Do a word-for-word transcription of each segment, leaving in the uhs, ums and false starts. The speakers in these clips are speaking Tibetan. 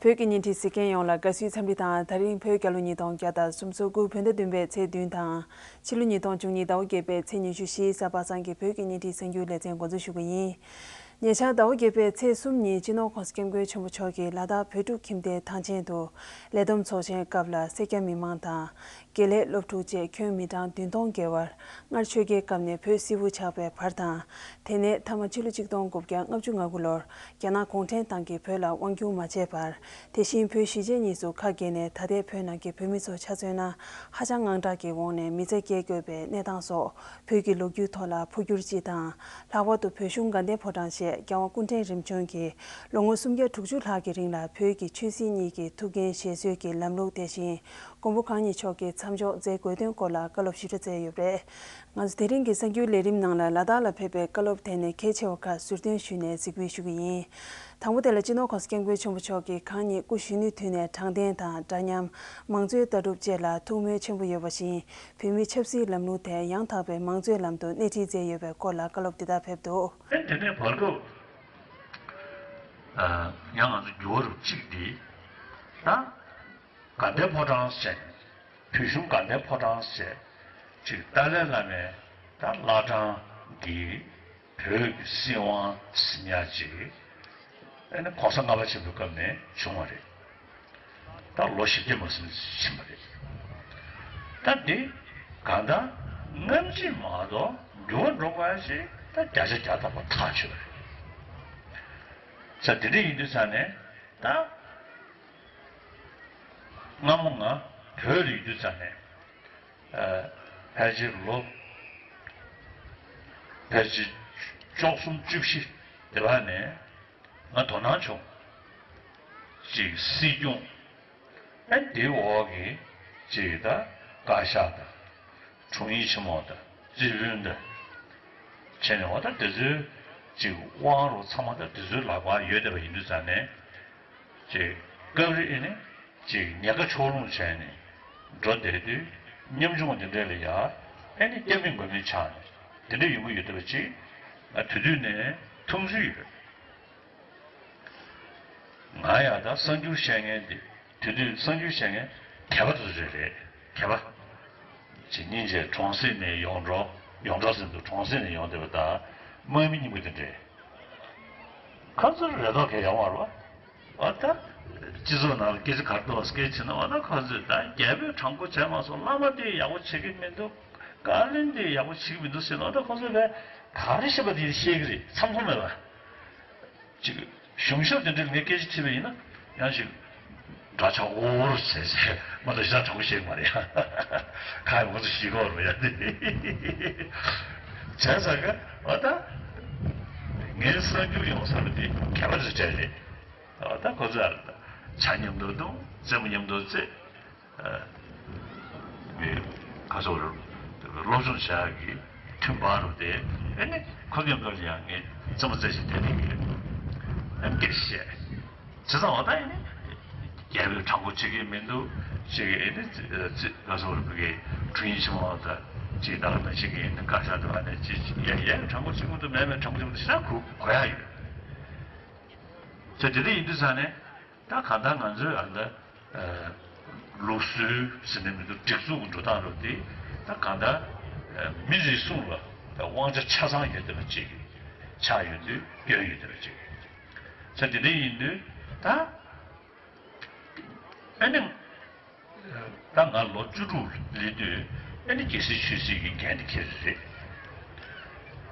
བོད་ཀྱི་བརྙན་འཕྲིན་གཟིགས་མཁན་ཡོངས་ལ་དགའ་བསུའི་འཚམས་འདྲི་དང་། ད་རིང་བོད་རྒྱལ་ལོ་ཉིས་སྟོང་བརྒྱ་དང་སུམ་ཅུ་སོ་དགུ་བོད་ཟླ་བདུན་པའི་ཚེས་བདུན་དང་། ཕྱི་ལོ་ཉིས་སྟོང་བཅུ་གཉིས་ཟླ་བ་བརྒྱད་པའི་ཚེས་ཉི་ཤུ་རྩ་བཞི་གཟའ་པ་སངས་ཀྱི་བོད་ཀྱི་བརྙན་འཕྲིན་གསར་འགྱུར་ལེ་ཚན་འགོ་འཛུགས་ཞུ་གི་ཡིན། ཉེ་ཆར་ཟླ་བ་བརྒྱད་པའི་ཚེས་གསུམ་ཉིན་སྤྱི་ནོར་༸གོང་ས་༸སྐྱབས་མགོན་ཆེན་པོ་མཆོག་གིས་ལ་དྭགས་བོད་ཕྲུག་ཁྱིམ་སྡེའི་ཐང་ཆེན་དུ་ལས་བསྡོམས་ཚོགས་ཆེན་སྐབས་ལ་སེར་སྐྱ་མི་མང་དང་། དགེ་ལས་སློབ་ཕྲུག་བཅས་ཁྱོན་མི་གྲངས་བདུན་སྟོང་བརྒལ་བར་སྔར་ཆོས་རྒྱལ་སྐབས་ནས་བོད་སིལ་བུར་ཆགས་པའི་བར་དང་། དེ་ནས་མཐའ་མ་ཕྱི་ལོ་ཆིག་སྟོང་དགུ་བརྒྱ་ལྔ་བཅུ་ང་དགུ་ལོར་རྒྱ་ནག་གུང་ཁྲན་ཏང་གིས་བོད་ལ་དབང་བསྒྱུར་མ་བྱས་པར། དེ་བཞིན་བོད་གཞིས་བྱེས་གཉིས་སུ་ཁ་གྱེས་ནས་ད་ལྟའི་བོད་ནང་གི་བོད་མི་ཚོ་ཆ་མཚོན་ན་ཧ་ཅང་དངངས་སྐྲག་གི་འོག་ནས་མི་ཚེ་སྐྱེལ་དགོས་པའི་གནས་སྟངས་སོགས། བོད་ཀྱི་ལོ་རྒྱུས་ཐོག་ལ་འཕོ་འགྱུར་སྤྱི་དང་། ལྷག་པར་དུ་བོད་གཞུང་དགའ་ལྡན་ཕོ་བྲང་བཅས་རྒྱལ་དབང་སྐུ་ཕྲེང་རིམ་བྱོན་གྱིས་ལོ་ངོ་སུམ་བརྒྱ་དྲུག་ཅུ་ལྷག་གི་རིང་ལ་བོད་ཀྱི་ཆོས་སྲིད་གཉིས་ཀྱི་ཐུགས་འགན་བཞེས་སྲོལ་གྱི་ལམ་ལུགས་དེ་བཞིན་མགོན་པོ་གང་ཉིད་མཆོག་གིས་མཚམས་འཇོག་མཛད་དགོས་དོན་སྐོར་ལ་བཀའ་སློབ་ཞིབ་ཕྲ་སྩལ་ཡོད་པ་རེད། ང་ཚོ་དེ་རིང་གི་གསར་འགྱུར་ལས་རིམ་ནང་ལ་ལ་དྭགས་ལ་ཕེབས་པའི་བཀའ་སློབ་དེ་ནས་གལ་ཆེ་བ་ཁག་ཟུར་འདོན་ཞུས་ནས་གཟིགས་འབུལ་ཞུ་གི་ཡིན། དང་པོ་དེ་ལ་སྤྱི་ནོར་༸གོང་ས་༸སྐྱབས་མགོན་ཆེན་པོ་མཆོག་གིས་གང་ཉིད་སྐུ་གཞོན་ནུའི་དུས་ནས་དྲང་བདེན་དང་འདྲ་མཉམ། མང་གཙོའི་ལྟ་གྲུབ་བཅས་ལ་ཐུགས་སྨོན་ཆེན་པོ་ཡོད་པ་བཞིན། བོད་མིའི་ཆབ་སྲིད་ལམ་ལུགས་དེ་ཡང་དག་པའི་མང་གཙོའི་ལམ་དུ་སྣེ་ཁྲིད་མཛད་ཡོད་པའི་སྐོར་ལ་བཀའ་སློབ་འདི་ལྟར་ཕེབས་འདུག། ཨེ་དེ་ནས་བར་སྐབས། ཨ། ཡང་ང་ཚོ་འགྱུར་བ་རུ་གཅིག་འདི། ད། དགའ་ལྡན་ཕོ་བྲང་ཟེར། བོད་གཞུང་དགའ་ལྡན་ཕོ་བྲང་ཟེར། ཅིག་ཏཱ་ལའི་བླ་མའི་ད་བླ་བྲང་འདི་བོད་ཀྱི་སྲིད་དབང་ཟིན་ཡག་ཅིག་ཨ་ནི་༸གོང་ས་ལྔ་པ་ཆེན་པོའི་སྐབས་ནས་བྱུང་བ་རེད། ད་ལོ་བཞི་བརྒྱ་མ་ཟིན་ཕྱིན་པ་རེད། ད་འདི་གང་ལྟར་སྔ་ཕྱི་མ་གཏོགས་འགྱུར་བ་འགྲོ་དགོས་ཡ་ཞིག་ད་བརྒྱ་ཆ་བརྒྱ་ཐམ་པ་ཐག་ཆོད་པ་རེད། ས་དེ་འདྲ་ཡིན་དུས་ཙང་ནས་ད། སྔ་མོ་ང་བོད་ལ་ཡོད་དུས་ཙང་ནས། ཨ། ཕལ་ཆེར་ལོ། ཕལ་ཆེར་བཅུ་གསུམ་བཅུ་བཞི་དེ་བར་ནས་ང་དོ་སྣང་བྱུང་། ཅིག་སྲིད་སྐྱོང་། ཨ། དེའི་འོག་གི་ཅིག་ད་བཀའ་ཤག་དང་། དྲུང་ཡིག་ཆེན་མོ་དང་རྩིས་དཔོན་དང་། བྱས་ནས་འོ་ད་དེ་ཚོའི་ཅིག་དབང་རུ་ཚང་མ་ད་དེ་ཚོའི་ལག་པར་ཡོད་བསྡད་པ་ཡིན་དུས་ཙང་ནས། ཅིག་སྐབས་རེ་ཨེ་ནི་ཅིག་ཉེན་ཁ་ཕྱོགས་ལྷུང་བྱས་ནས་འགྲོ་བསྡད་དུས་ཉམ་ཆུང་དེ་འདྲ་ལ་ཡ་ཨེ་ནི་སྐྱབས་མེད་མགོན་མེད་ཆགས་ནས་དེ་འདྲ་ཡོང་གི་ཡོད་བསྡད་པ་ཅིག་ང་དེ་དུས་ནས་མཐོང་ཚུལ་ཡོད། ང་ཡང་ད་གསར་འགྱུར་བཤད་མཁན་དེ་དེ་དུས་གསར་འགྱུར་བཤད་མཁན་གད་པ་དེ་ཚོ་རེད། རེད། གད་པ། ཅིག་སྙིང་རྗེ་གྲོང་གསེབ་ནས་ཡོངས་གྲོགས། ཡོངས་གྲོགས་ཟེར་འདུག་གྲོང་གསེབ་ནས་ཡོང་བསྡད་པ་དང་དམག་མི་རྙིང་པ་དེ་འདྲས། ཁོ་ཚོར་རེ་དོགས་གང་ཡང་ཡོད་མ་རེད་པ། འོ་ད། སྤྱི་ཚོགས་ནང་ལ་སྐད་ཆ་ག་རེ་འདུག་སྐད་ཆ་ན་འོ་ན་ཁོ་ཚོས་ད་རྒྱལ་པོས་དྲང་པོ་བྱས་མ་སོང་། བླ་མ་དེས་ཡག་པོ་བྱེད་ཀྱི་མི་འདུག་བཀའ་བློན་དེས་ཡག་པོ་བྱེད་ཀྱི་མི་འདུག་ཟེར་ནས་འོ་ད་ཁོ་ཚོས་ད་ག་རེ་བཤད་པ་དེ་བཤད་ཀྱི་རེད། མཚམས་མཚམས་མེད་པ། ཅིག་གཞུང་ཞབས་དེ་འདྲ་ལ་ངས་སྐད་ཆ་དྲིས་པ་ཡིན་ན་ཡང་ཅིག་འདྲ་ཆགས་འོར་ཟེར་ཟེར། ང་ཚོ་ཞེ་དྲག་དྲང་པོ་བཤད་ཀྱི་མ་རེད་ཡ། ཁ་ཡི་ང་ཚོ་ཞིག་གོ་རོ་ཡ་དེ། བྱས་ཙང་ག་འོ་ད་ངའི་གསར་འགྱུར་ཡོང་ས་རེད་དེ་གད་པ་དེ་ཚོ་སྤྲད་རེད། འོ་ད་ཁོ་ཚོ་ཨ་རེད་ད་ཇ་མཉམ་དུ་བཏུང་རྩེད་མོ་མཉམ་དུ་རྩེད། ཨ། མི་ཁ་ཚོར་སློབ་སྦྱོང་བྱ་ཡག་གི་མཐུན་པ་རུ་དེ་ཨེ་ནི་ཁོ་མཉམ་དུ་ཡང་ངས་རྩེད་མོ་རྩེ་བཞིན་བསྡད་ནས་ཡོད། ཨ་ནི་སྐད་ཆ་བཤད། བྱས་ཙང་འོ་ད་ཨེ་ནི་རྒྱལ་པོས་དྲང་པོ་བྱེད་ཀྱི་མི་འདུག་ཅིག་ཨེ་ནི་ཁ་ཚོར་གི་དྲུང་ཡིག་ཆེན་མོ་དང་ཅིག་ད་ག་ནང་བཞིན་གྱི་ཨེ་ནི་བཀའ་ཤག་དེ་བ་ནས་ཅིག་ཡ་ཡ་དྲང་པོ་བྱེད་ཀྱི་མི་འདུག་མེད་མེད་དྲང་པོ་བྱེད་ཀྱི་མི་འདུག་ཟེར་ན་གོ་གོ་ཡག་ཡོད། ཚེ་དེ་འདྲ་ཡིན་དུས་ཙང་ནས། ད་གང་ལྟར་ང་ཚོའི་ཨ་ད་ལུགས་སྲོལ་ཟེར་ནས་མི་འདུག་སྒྲིག་འཛུགས་ཀྱི་འགྲོ་སྟངས་རུ་དེ་ད་གང་ལྟར་མི་རེ་ཟུང་ལ་དབང་ཆ་ཆ་ཚང་ཡོད་བསྡད་པ་ཅིག་ཆགས་ཡོད་དུས་སྐྱོན་ཡོད་བསྡད་པ་ཅིག་ས་དེ་འདྲ་ཡིན་དུས་ད་ཨ་ནི་ད་ང་ལོ་བཅུ་དྲུག་སླེབས་དུས་ཨ་ནི་རྒྱལ་སྲིད་ཆོས་སྲིད་ཀྱི་འགན་དེ་ཁྱེར་རེད།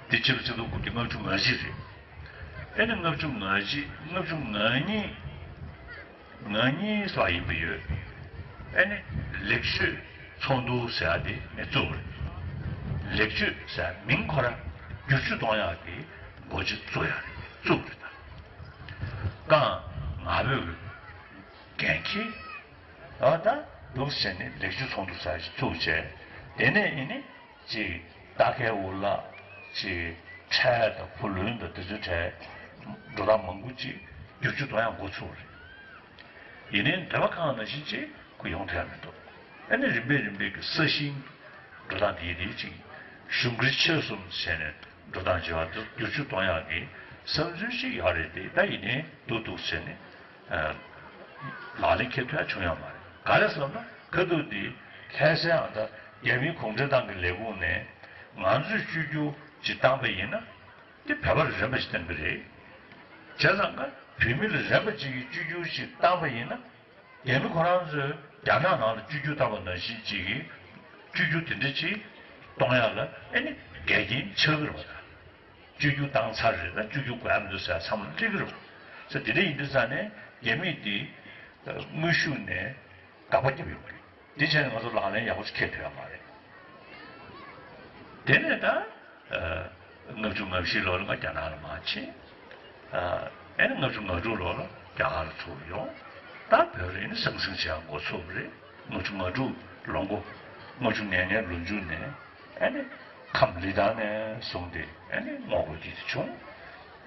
དེ་ཕྱི་ལོ་ཆིག་སྟོང་དགུ་བརྒྱ་ལྔ་བཅུ་ང་བཞི་རེད། ཨ་ནི་ལྔ་བཅུ་ང་བཞི་ལྔ་བཅུ་ང་གཉིས། ང་གཉིས་ལྷག་ཡིན་པ་ཡོད། ཨ་ནི་ལེགས་བཅོས་ཚོགས་འདུ་ཟེར་ཡ་དེ་ངས་བཙུགས་པ་རེད། ལེགས་བཅོས་ཟེར་མིང་ཁོ་རང་བསྒྱུར་བཅོས་གཏོང་ཡག་གི་འགོ་ཁྲིད་བཙུགས་ཡ་རེད། བཙུགས་པ་རེད་ད། རྐང་ང་ཕོད་ཀྱི་འགན་འཁྱེར། ཨ་ད་འདུག་ཟེར་ནས་ལེགས་བཅོས་ཚོགས་འདུ་ཟེར་ཞིག་བཙུགས་བྱས། དེ་ནས་ཨ་ནི། ཅིག་རྟ་ཁལ་འུ་ལག་ཅིག་ཁྲལ་དང་བུ་ལོན་དང་དེ་ཚོའི་གྲས་འགྲོ་སྟངས་མང་པོ་ཅིག་བསྒྱུར་བཅོས་གཏོང་ཡག་འགོ་ཚུགས་རེད། ཡིན་ནའི་འདོད་པ་ཁེངས་ནང་བཞིན་ཅིག་ཁོ་ཡོང་ཐུབ་ཡག་མི་འདུག་ཨ་ནི་རིམ་པས་རིམ་པས་ཀྱི་ས་ཞིང་འགྲོ་སྟངས་དེ་ཡིན་དེ་ཅིག་གཞུང་སྒེར་ཆོས་གསུམ་བྱས་ནས་འགྲོ་སྟངས་བྱེད་པ་དེ་བསྒྱུར་བཅོས་གཏོང་ཡག་གི་བསམ་ཚུལ་ཅིག་ཡོད་རེད་དེ། ད་ཡིན་ནའི་འདུག་འདུག་བྱས་ནས། ལག་ལེན་འཁེལ་ཐུབ་ཡ་བྱུང་ཡོད་མ་རེད། ག་རེ་ཟེར་ན་ཁ་ཐུག་དེ་ལྷ་སའི་ཨ་ད་རྒྱ་མིའི་གུང་ཁྲན་ཏང་གི་ལས་ཁུངས་ནས་ང་ཚོས་བཅོས་བསྒྱུར་ཅིག་བཏང་པ་ཡིན་ན། དེ་བོད་པར་རན་པ་ཞིག་བཏང་གི་རེད། བྱས་ཙང་ཀ་བོད་མི་ལ་རན་པ་ཅིག་གིས་བཅོས་བསྒྱུར་ཞིག་བཏང་པ་ཡིན་ན། རྒྱ་མི་ཁོ་རང་ཚོས་རྒྱ་ནག་ནང་ལ་བཅོས་བསྒྱུར་བཏང་པ་ནང་བཞིན་ཅིག་གིས་བཅོས་བསྒྱུར་དེ་འདྲ་ཅིག་གཏོང་ཡག་ལ་ཨེ་ནི་འགལ་རྐྱེན་ཆགས་ཀྱི་རེད་པ། ད་བཅོས་བསྒྱུར་བཏང་ཚར་རེད། ད་བཅོས་བསྒྱུར་དགོས་ཡ་མི་འདུག་ཟེར་ཡ་ཚང་མ་སླེབས་ཀྱི་རེད་པ། ས་དེ་འདྲ་ཡིན་དུས་ཙང་ནས་རྒྱ་མིས་དེ་དངོས་ཤུགས་ནས་དགག་པ་བརྒྱབ་ཡོད་པ་རེད། དེ་བྱས་ནས་ང་ཚོ་ལག་ལེན་ཡག་པོ་ཞིག་འཁེལ་ཐུབ་ཡ་མ་རེད། དེ་ནས་ད། ལྔ་བཅུ་ང་བཞི་ལོ་ལ་ང་རྒྱ་ནག་ལ་མར་ཕྱིན། ཨ་ནི་ལྔ་བཅུ་ང་དྲུག་ལོ་ལ་རྒྱ་གར་ལ་ཚུར་ཡོང་། ད་བོད་ལ་ཨ་ནི་ཟང་ཟིང་བྱེད་ཡ་འགོ་ཚུགས་པ་རེད། ལྔ་བཅུ་ང་དྲུག་ལོ་མགོ་ལྔ་བཅུ་ང་ལྔའི་ལོ་མཇུག་ནས་ཨ་ནི་ཁམས་ལི་ཐང་ནས་བཟུང་སྟེ་ཨ་ནི་ངོ་རྒོལ་དེ་དེ་བྱུང་།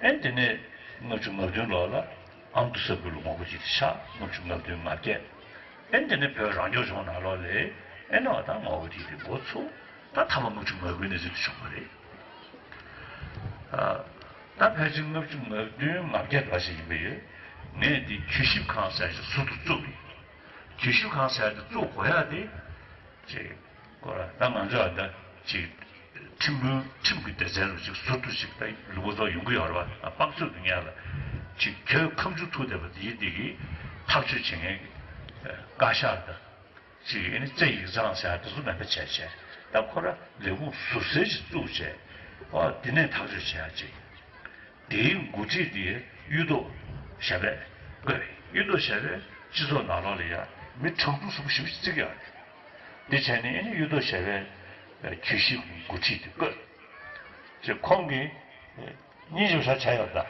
ཨ་ནི་དེ་ནས་ལྔ་བཅུ་ང་བདུན་ལོ་ལ་ཨ་མདོ་ས་ཁུལ་ལ་ངོ་རྒོལ་དེ་དེ་ཆགས། ལྔ་བཅུ་ང་བདུན་ང་བརྒྱད། ཨེ་དེ་ནས་བོད་རང་སྐྱོང་ལྗོངས་ནང་ལོགས་ལ་ཨེ་ནས་ད་ངོ་རྒོལ་དེ་དེ་འགོ་ཚུགས། ད་མཐའ་མ་ལྔ་བཅུ་ང་དགུའི་གནས་ཚུལ་དེ་བྱུང་བ་རེད། ཨ་ད་ཕལ་ཆེར་ལྔ་བཅུ་ང་བདུན་ང་བརྒྱད་འདྲ་ཞིག་ཡིན་པ་ཡོད། ངས་འདི་གྱོད་ཞིབ་ཁང་ཟེར་ཞིག་ཟུར་དུ་བཙུགས་ཡིན། གྱོད་ཞིབ་ཁང་ཟེར་དེ་བཙུགས་དགོས་ཡ་དེ་ཅིག་ཁོ་ར་ད་ང་ཚོ་ཨ་ད་ཅིག་ཁྲིམས་དཔོན་ཁྲིམས་ཀྱི་སྡེ་ཚན་རུ་ཅིག་ཟུར་དུ་ཅིག་ད་ལུས་པོ་ཚོ་ཡོང་གི་ཡོད་རེད་བ། དམངས་གཙོ་གི་ངོས་ལ་ཅིག་གྱོད་ཁ་མཆུ་ཐུག་བསྡད་པ་དེ་ཡིན་དེ་གི་ཐག་གཅོད་བྱེད་མཁན་གྱི་བཀའ་ཤག་དང་ཅིག་ཨེ་ནི་རྩེ་ཡིག་ཚང་ཟེར་ཡ་དེ་ཚོ་མེད་པ་བྱས་བྱས། ད་ཁོ་ར་ལས་ཁུངས་ཟུར་གསལ་ཅིག་བཙུགས་བྱས། ཨོ་དེ་ནས་ཐག་གཅོད་བྱེད་ཡ་ཅིག་དེའི་འགོ་ཁྲིད་དེ་གཡུ་ཐོག་ཞབས་པད་བསྐོས། གཡུ་ཐོག་ཞབས་པད་སྤྱི་ཚོགས་ནང་ལོགས་ལ་ཡ་མི་གྲངས་ཐུང་ཟུག་ཞིག་བརྩི་གི་ཡོད་རེད། དེ་བྱས་ནས་ཨེ་ནི་གཡུ་ཐོག་ཞབས་པད་གྱོད་ཞིབ་འགོ་ཁྲིད་དེ་བསྐོས། ཅེས་ཁོང་གིས་སྙན་ཞུ་ཞིག་བྱས་ཡོད་ད།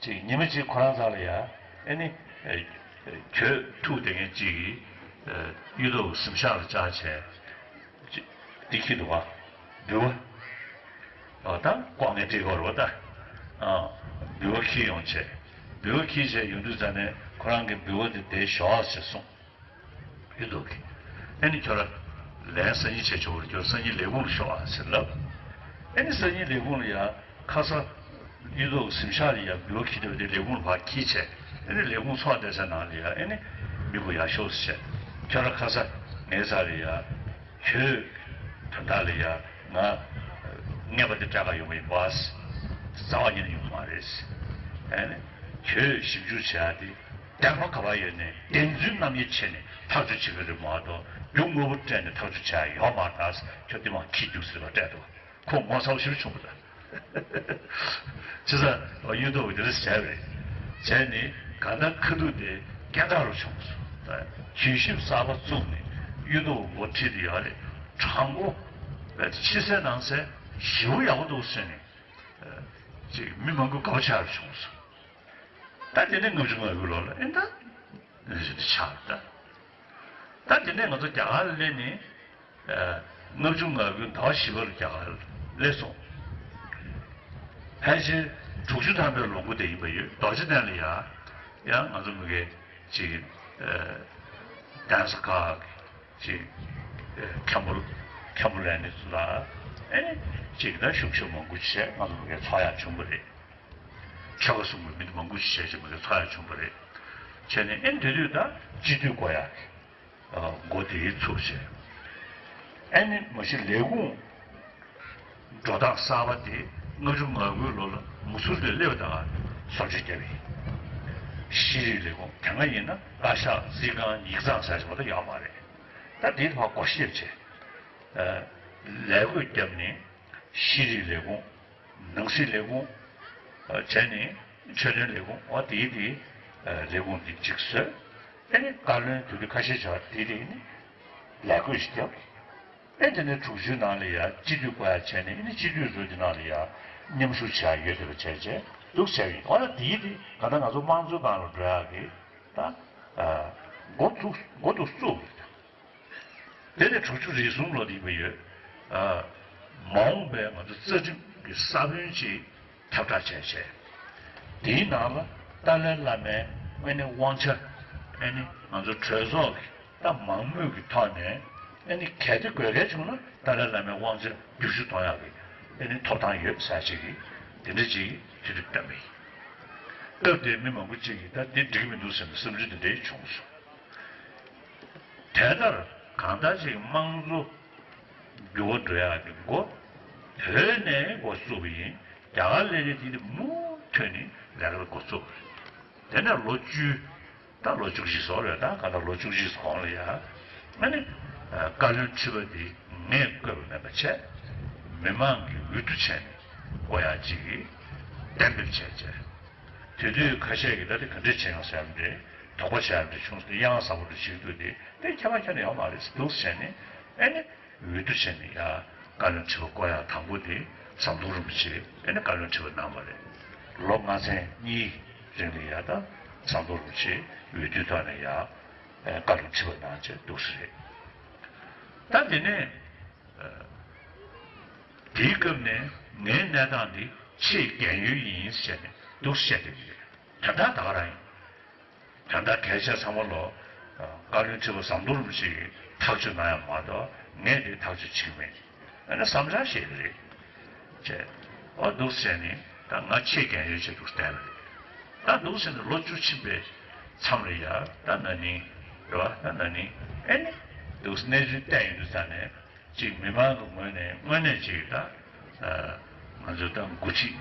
ཅིག་ཉི་མ་གཅིག་ཁོ་རང་ཚོ་ལ་ཡ་ཨེ་ནི་གྱོད་ཐུག་བསྡད་མཁན་ཅིག་གིས་གཡུ་ཐོག་གཟིམ་ཤག་ལ་བཅར་བྱས། ཅིག་འདི་འཁྱེར་འདུག་ག་འབུལ་བ། ཨོ་ད་ལྐོག་རྔན་སྤྲད་དགོས་རེད་པ་ད། ཨ་འབུལ་བ་འཁྱེར་ཡོང་བྱས། འབུལ་བ་འཁྱེར་བྱས་ཡོང་དུས་ཙ་ནས་ཁོ་རང་གིས་འབུལ་བ་དེ་དེ་ཞོག་ཟེར་གསུངས། གཡུ་ཐོག་གིས། ཨེ་ནི་ཁྱོད་ར་ལན་སང་ཉིན་བྱེད་དགོས་རེད། ཁྱོད་སང་ཉིན་ལས་ཁུངས་ལ་ཤོག་ཨ་ཟེར་ལབ། ཨེ་ནི་སང་ཉིན་ལས་ཁུངས་ལ་ཡ་ཁ་ས་གཡུ་ཐོག་གཟིམ་ཤག་ལ་ཡ་འབུལ་བ་འཁྱེར་འདོད་དེ་ལས་ཁུངས་ལ་ཕར་འཁྱེར་བྱས། ཨེ་ནི་ལས་ཁུངས་ཚོགས་བསྡད་ས་ནང་ལ་ཡ་ཨེ་ནི་མི་བུ་ཡར་ཤོག་ཟེར་བྱས། ཁྱོད་ར་ཁ་ས་ངའི་ས་ལ་ཡ་ཁྱོད་དོན་དག་ལ་ཡ་ང་ངན་པ་དེ་སྤྲད་ག་ཡོང་བ་ཡིན་པ། རྩ་བ་ཉིད་ནས་ཡོང་མ་རེད། ཨེ་ནི་ཁྱོད་ཞིབ་འཇུག་བྱེད་ཡ་དེ། བདེན་པ་ག་པར་ཡོད་ནས་བདེན་རྫུན་རྣམ་དབྱེ་ཕྱེ་ནས་ཐག་གཅོད་བྱེད་ཀྱི་རེད་མ་གཏོགས་རྒྱུ་དངོས་པོ་སྤྲད་ནས་ཐག་གཅོད་བྱེད་ཡ་ཡོད་མ་རེད། ཁྱོད་དེ་མ་ཁྱི་རྒྱུགས་ཟེར་བ་སྤྲད་འདུག་ཁོ་ངོ་ཚ་པོ་ཞེ་པོ་བྱུང་བ་རེད། བྱས་ཙང་གཡུ་ཐོག་གིས་དེ་འདྲ་བྱས་པ་རེད། བྱས་ནས་གང་ལྟར་ཁ་ཐུག་དེ་སྐད་གྲགས་རུ་བྱུང་སོང་། གྱོད་ཞིབ་གསར་པ་བཙུགས་ནས་གཡུ་ཐོག་འགོ་ཁྲིད་དེ་ཡོད་རེད། གྲངས་འགོ་ཕྱི་གསལ་ནང་གསལ་ཞེ་པོ་ཡག་པོ་འདུག་ཟེར་ནས་ཅིག་མི་མང་པོས་དགའ་པོ་ཆགས་རུ་བྱུང་སོང་། ད་དེ་ནས་ལྔ་བཅུ་ང་དགུ་ལོ་ལ་ཨེ་ད་ལས་གཞི་འདི་ཆགས་ད། ད་དེ་ནས་ང་ཚོ་རྒྱ་གར་ལ་སླེབས་ནས་ལྔ་བཅུ་ང་དགུའི་ཟླ་བ་བཞི་པ་ལ་རྒྱ་གར་ལ་སླེབས་སོང་། ཕལ་ཆེར་དྲུག་ཅུ་ཐམ་པའི་ལོ་མགོ་དེ་ཡིན་པ་ཡོད། རྡོ་རྗེ་གདན་ལ་ཡ་ཡང་ང་ཚོ་མི་གེ་ཅིག་གདན་ས་ཁག་ཅིག་མཁན་པོ་མཁན་པོ་ལས་ནི་ཚོ་ལ་ཨེ་ཅིག་ད་བཞུགས་ཞབས་མང་པོ་བྱས། ང་ཚོ་མི་གེ་ཚོགས་ཡག་བྱུང་བ་རེད། ཆོལ་ཁ་གསུམ་གྱི་མི་མང་པོ་ཞིག་བྱས་བྱས་མི་གེ་ཚོགས་ཡག་བྱུང་བ་རེད། བྱས་ནས་ཨེ་དེ་དུས་ད་སྤྱི་འཐུས་བསྐོ་ཡག་འགོ་དེ་ཚུགས་བྱས། ཨེ་ནི་མ་གཞི་ལས་ཁུངས་འགྲོ་སྟངས་གསར་པ་དེ་ལྔ་བཅུ་ང་དགུའི་ལོ་ལ་མུ་ཚུར་དེ་སླེབས་དང་བཟོ་བཅོས་བརྒྱབ་ཡིན། ཤེས་རིག་ལས་ཁུངས་དེ་སྔ་ཡིན་ན་བཀའ་ཤག་རྩིས་ཁང་ཡིག་ཚང་ཟེར་བ་དེ་ཡོད་མ་རེད། ད་དེའི་ཐོག་སྒོ་ཕྱེ་བྱས། ལས་བགོས་བརྒྱབ་ནས་ཤེས་རིག་ལས་ཁུངས། ནང་སྲིད་ལས་ཁུངས། བྱས་ནས་ཆོས་དོན་ལས་ཁུངས། འོ་དེའི་དེའི་ལས་ཁུངས་འདི་གཅིག་བཟོས། ཨེ་ནི་བཀའ་བློན་དེ་དུས་ཁ་ཤས་བྱས་པ་དེ་དེ་ནི་ལས་བགོས་ཤིག་བརྒྱབ། ཨེ་དེ་ནས་དྲུག་ཅུའི་ནང་ལ་ཡ་སྤྱི་འཐུས་བསྐོ་ཡ་བྱས་ནས་ཨེ་ནི་སྤྱི་འཐུས་ཚོ་དེ་ནང་ལ་ཡ་མཉམ་ཞུགས་བྱས་ཡོད་བསྡད་པ་བྱས་བྱས་འདུག་བྱས་ཡིན། འོ་ན་དེའི་དེ་ག་ད་ང་ཚོ་དམངས་གཙོའི་སྒང་ལ་འགྲོ་ཡག་གི་ད་འགོ་ཚུགས་འགོ་འདུག་བཙུགས་རེད། དེ་ནས་དྲུག་ཅུ་རེ་གསུམ་ལོ་དེ་ཡིན་པ་ཡོད། ཨ། མ་འོངས་པའི་ང་ཚོ་རྩ་ཁྲིམས་ཀྱི་ས་བོན་ཅིག་ཁྱབ་བསྒྲགས་བྱས་བྱས། དེའི་ནང་ལ་ཏཱ་ལའི་བླ་མའི་ཨ་ནི་དབང་ཆ་ཨ་ནི་ང་ཚོ་གྲོས་ཚོགས་ཀྱི་ད་མང་མོས་ཀྱི་ཐོག་ནས་ཨ་ནི་གལ་ཏེ་དགོས་གལ་བྱུང་ན་ཏཱ་ལའི་བླ་མའི་དབང་ཆ་བསྒྱུར་བཅོས་གཏོང་ཡག་གི་ཨ་ནི་ཐོབ་ཐང་ཡོད་ཟེར་ཅིག་གི་དེ་འདྲ་ཅིག་དེ་དུས་བཏོན་པ་ཡིན། སྐབས་དེའི་མི་མང་པོ་ཅིག་གིས་ད་དེ་འགྲིག་མི་འདུག་ཟེར་ནས་བསམ་ཚུལ་དེ་འདྲ་བྱུང་སོང་། དེ་ལྟར་གང་ལྟར་ཅིག་དམངས་གཙོ་འགྱུར་བ་འགྲོ་ཡག་གི་འགོ་བོད་ནས་འགོ་བཙུགས་པ་ཡིན། རྒྱ་གར་ལས་རིགས་དེ་དེ་མུ་མཐུད་ནས་ལས་ཀ་འགོ་བཙུགས་པ་རེད། དེ་ནས་ལོ་བཅུ། ད་ལོ་བཅུ་གཅིག་སོགས་རེད། ད་ག་ད་ལོ་བཅུ་གཅིག་གོང་ལ་ཡ། ཨ་ནི། བཀའ་བློན་ཁྲི་པ་འདི་ངས་བསྐོས་པ་མེད་པ་བྱས། མི་མང་གི་འོས་བསྡུ་བྱས་ནས་བསྐོ་ཡག་ཅིག་གཏན་འབེབས་བྱས་བྱས། དེ་དུས་ཁ་ཤས་ཀྱིས་ད་དེ་ག་འདྲས་བྱས་ཡོང་ཟེར་ཡག་འདྲས། དོགས་པ་བྱས་ཡག་འདྲས་བྱུང་སོང་། གཡང་ཟབ་པོ་འདྲ་ཞིག་འདུག་དེ་དེ་ཁྱད་པར་ཁྱོན་ནས་ཡོད་མ་རེད་འདུག་བྱས་ནས། ཨ་ནི། འོས་བསྡུ་བྱས་ནས་ཡ། བཀའ་བློན་ཁྲི་པ་བསྐོ་ཡག་དང་པོ་དེ་ཟམ་གདོང་རིན་པོ་ཆེ་ཨ་ནི་བཀའ་བློན་ཁྲི་པ་གནང་བ་རེད། ལོ་ལྔ་ཚན་གཉིས་རིང་ལ་ཡ་ད་ཟམ་གདོང་རིན་པོ་ཆེ་འོས་བསྡུའི་ཐོག་ནས་ཡ། བཀའ་བློན་ཁྲི་པ་གནང་བྱས་འདུག་སེ་རེད། ད་དེ་ནས་དེའི་སྐབས་ནས་ངའི་གནས་སྟངས་འདི་ཆེས་རྒན་ཡོལ་ཡིན་ཟེར་ནས་འདུག་སེ་བཤད་བསྡད་ཀྱི་ཡོད། དོན་དག་ད་ག་རང་ཡིན། ད་ལྟ་གལ་ཆེ་ཚང་མ་ལོ། བཀའ་བློན་ཁྲི་པ་ཟམ་གདོང་རིན་པོ་ཆེ་གིས་ཐག་གཅོད་གནང་ཡག་མ་གཏོགས་ངས་དེ་ཐག་གཅོད་བྱེད་ཀྱི་མེད། ཨ་ནི་བསམ་འཆར་བཤད་ཀྱི་རེད། བྱས། ཨོ་འདུག་ཟེར་ནས་ད་ང་ཆེས་རྒན་ཡོལ་ཆེ་འདུག་བསྡད་པ་རེད། ད་འདུག་ཟེར་ནས་ལོ་བཅུ་ཕྱིན་པའི་མཚམས་ལ་ཡ་ད་ན་ནིང་རེད་བ། ད་ན་ནིང་ཨེ་ནི་འདུག་གནས་ཚུལ་བལྟས་ཡོང་དུས་ད་ནས། ཅིག་མི་མང་གི་ངོས་ནས་དངོས་གནས་ཅིག་ད། ཨ། ང་ཚོས་ད་འགོ་ཁྲིད་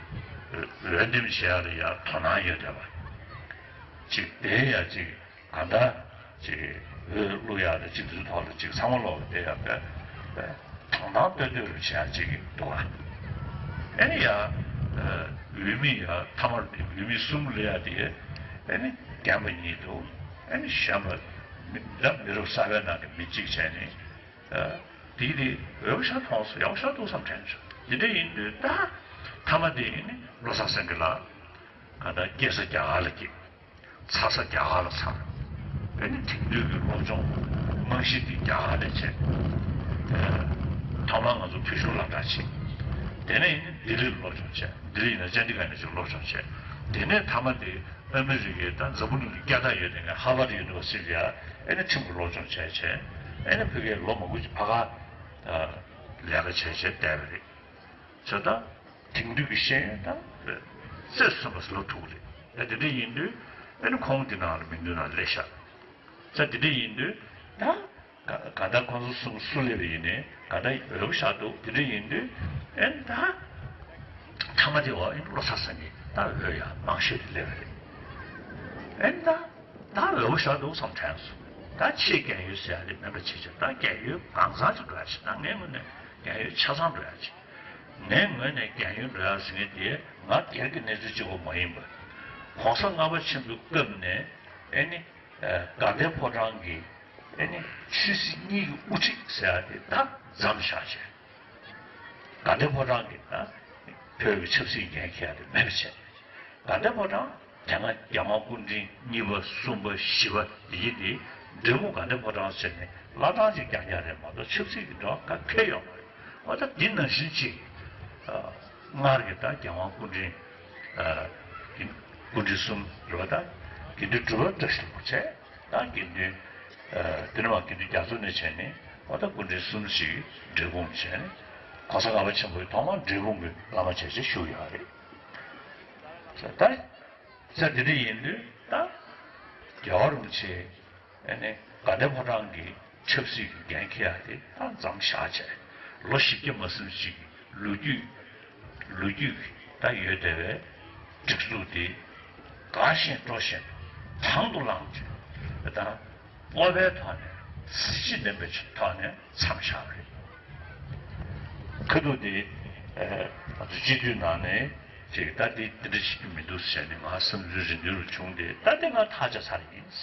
འོས་འདེམས་བྱེད་ཡག་ལ་ཡ་དོ་སྣང་ཡོད་བསྡད་པ། ཅིག་དེ་ཡ་ཅིག་གང་ལྟར་ཅིག་འོས་བླུག་ཡག་དང་ཅིག་འདི་ཚོའི་ཐོག་ལ་ཅིག་ཚང་མ་ལོག་དེ་ཡ་དཔེ་དཔེ་དང་ཐང་ལྟོས་ལྟོས་རུ་བྱེད་ཡག་ཅིག་འདུག་ག་ཨེ་ནི་ཡ། ཨ། འོས་མི་ཡ་མཐའ་མར་དེ་འོས་མི་གསུམ་སླེབས་ཡག་དེ་ཨེ་ནི་རྒན་པ་གཉིས་འདུག་ཨེ་ནི་གཞོན་པ་མི་འདྲ་མི་རབས་གསར་པའི་ནང་གི་མི་གཅིག་བྱས་ནས། ཨ། དེ་དེ་འོས་པ་ཤར་མཐོང་སོང་། ཡག་པོ་ཤར་འདུག་བསམ་དྲན་བྱུང་། དེ་འདྲ་ཡིན་དུས་ད་མཐའ་མ་དེ་ཡིན་ནི་བློ་བཟང་སེང་གེ་ལགས་ག་ད་སྐྱེས་ས་རྒྱ་གར་ལ་སྐྱེས། འཚར་ས་རྒྱ་གར་ལ་འཚར། ཨ་ནི་དེང་དུས་ཀྱི་སློབ་སྦྱོང་རྨང་གཞི་དེ་རྒྱ་གར་ལ་བྱས། ཨ། ཐོག་མར་ང་ཚོ་བོད་གཞུང་སློབ་གྲྭ་བྱས། དེ་ནས་ཡིན་ནི་ལྡི་ལིར་སློབ་སྦྱོང་བྱས། ལྡི་ལི་ཡིན་ན་ཅན་ཌི་གྷལ་ནས་ཅིག་སློབ་སྦྱོང་བྱས། དེ་ནས་མཐའ་མ་དེ། ཨ་མི་རི་ཀའི་ད་འཛམ་བུ་གླིང་གི་རྒྱལ་དར་ཡོད་དེ་ནས་ཧར་ཝར་ཌི་ཡུ་ནི་ཝར་སི་ཊི་ལ་ཨེ་ནི་ཁྲིམས་ཀྱི་སློབ་སྦྱོང་བྱས་བྱས། ཨེ་ནི་ཕ་གིར་ལོ་མང་པོ་ཅིག་ཕ་ག་ལས་ཀ་བྱས་བྱས་བསྡད་པ་རེད། བྱས་ད་དེང་དུས་ཀྱི་ཤེས་ཡོན་ད་རྩེར་སོན་པ་ལོ་དྲུག་རེད། ད་དེ་འདྲ་ཡིན་དུས་ཨེ་ནི་ཁོང་དེ་ནང་ལ་མི་འདུག་ན་སླེབས་ཤག་ད་དེ་འདྲ་ཡིན་དུས་ད། ག་ག་ད་ཁོང་ཚོ་གསུམ་སུ་སླེབས་པ་ཡིན་ནའི་ག་ད་འོས་པ་ཤར་འདུག་དེ་འདྲ་ཡིན་དུས་ཨེ་ད་མཐའ་མ་དེ་བ་ཨེ་བློ་ཚ་ས་ནི་ད་འོས་ཡ་མང་ཤོས་དེ་སླེབས་པ་རེད། ཨེ་ད་ད་འོས་པ་ཤར་འདུག་བསམ་དྲན་སོང་། ད་ཆེས་རྒན་ཡོལ་ཟེར་ཡ་དེ་མིན་པ་བྱེད་ཆེད་ད་རྒན་ཡོལ་གང་ཚང་ཅིག་འགྲོ་ཡ་ཆེད། ད་ངའི་ངོས་ནས་རྒན་ཡོལ་ཆ་ཚང་འགྲོ་ཡ་ཆེད། ངའི་ངོས་ནས་རྒན་ཡོལ་འགྲོ་ཡ་ཟེར་མཁན་དེ་ང་སྒེར་གྱི་གནས་ཚུལ་གཅིག་པོ་མ་ཡིན་པ། ༸གོང་ས་ལྔ་པ་ཆེན་པོའི་སྐབས་ནས་ཨེ་ནི། དགའ་ལྡན་ཕོ་བྲང་གི་ཨེ་ནི་ཆོས་སྲིད་གཉིས་ཀྱི་དབུ་ཁྲིད་ཟེར་ཡ་དེ་ད་མཚམས་བཞག་བྱས། དགའ་ལྡན་ཕོ་བྲང་གི་ད་བོད་ཀྱི་ཆབ་སྲིད་འགན་འཁྱེར་ཡ་དེ་མེད་པ་བྱས། དགའ་ལྡན་ཕོ་བྲང་དེ་སྔ་རྒྱལ་དབང་སྐུ་ཕྲེང་གཉིས་པ་གསུམ་པ་བཞི་པ་འདི་ཡི་དེ་འབྲས་སྤུངས་དགའ་ལྡན་ཕོ་བྲང་ཟེར་ནས་བླ་བྲང་ཅིག་རྐྱང་རྐྱང་རེད་མ་གཏོགས་ཆབ་སྲིད་ཀྱི་འབྲེལ་བ་ག་གེ་ཡོད་མ་རེད། འོ་ད་འདི་ནང་བཞིན་ཅིག་ཨ། སྔར་གྱི་ད་རྒྱལ་དབང་སྐུ་ཕྲེང་། ཨ། སྐུ་ཕྲེང་གསུམ་རེད་པ། ད་དགེ་འདུན་གྲུབ་པ་བཀྲ་ཤིས་ལྷུན་པོ་བྱས། ད་དགེ་འདུན། ཨ། དེ་ནས་མར་དགེ་འདུན་རྒྱ་མཚོ་ནས་བྱས་ནས་འོ་ད་སྐུ་ཕྲེང་གསུམ་ཞིག་འབྲས་སྤུངས་བྱས་ནས་༸གོང་ས་ལྔ་པ་ཆེན་པོའི་ཐོག་མར་འབྲས་སྤུངས་ཀྱི་བླ་མ་བྱས་བྱས་བཞུགས་ཡོད་རེད། ད་ས་དེ་འདྲ་ཡིན་དུས་ད་རྒྱལ་བ་རིན་པོ་ཆེ། ཨ་ནི་དགའ་ལྡན་ཕོ་བྲང་གི་ཆབ་སྲིད་ཀྱི་འགན་འཁྱེར་ཡག་དེ་ད་མཚམས་བཞག་བྱས། ལོ་བཞི་བརྒྱ་མ་ཟིན་ཞིག་གི་ལོ་རྒྱུས། ལོ་རྒྱུས་ཀྱི་ད་ཡོད་བསྡད་པའི་སྒྲིག་འཛུགས་དེ་འགག་བཞིན་འགྲོ་བཞིན་དུ་དང་དུ་བླངས་བྱས། ད་སྤོབས་པའི་ཐོག་ནས་གཟི་བརྗིད་ལྡན་པའི་ཐོག་ནས་མཚམས་བཞག་པ་རེད། ཁ་ཐུག་དེ་ཨ་ང་ཚོ་སྤྱི་འཐུས་ནང་ནས་ཅིག་ད་དེ་འདི་འདྲ་བྱེད་རྒྱུ་མི་འདུག་ཟེར་ནས་ང་བསམ་ཚུལ་རེ་འདུན་རུ་བྱུང་སྟེ་ད་དེ་ང་ཐག་བཅད་ཚར་ཡིན།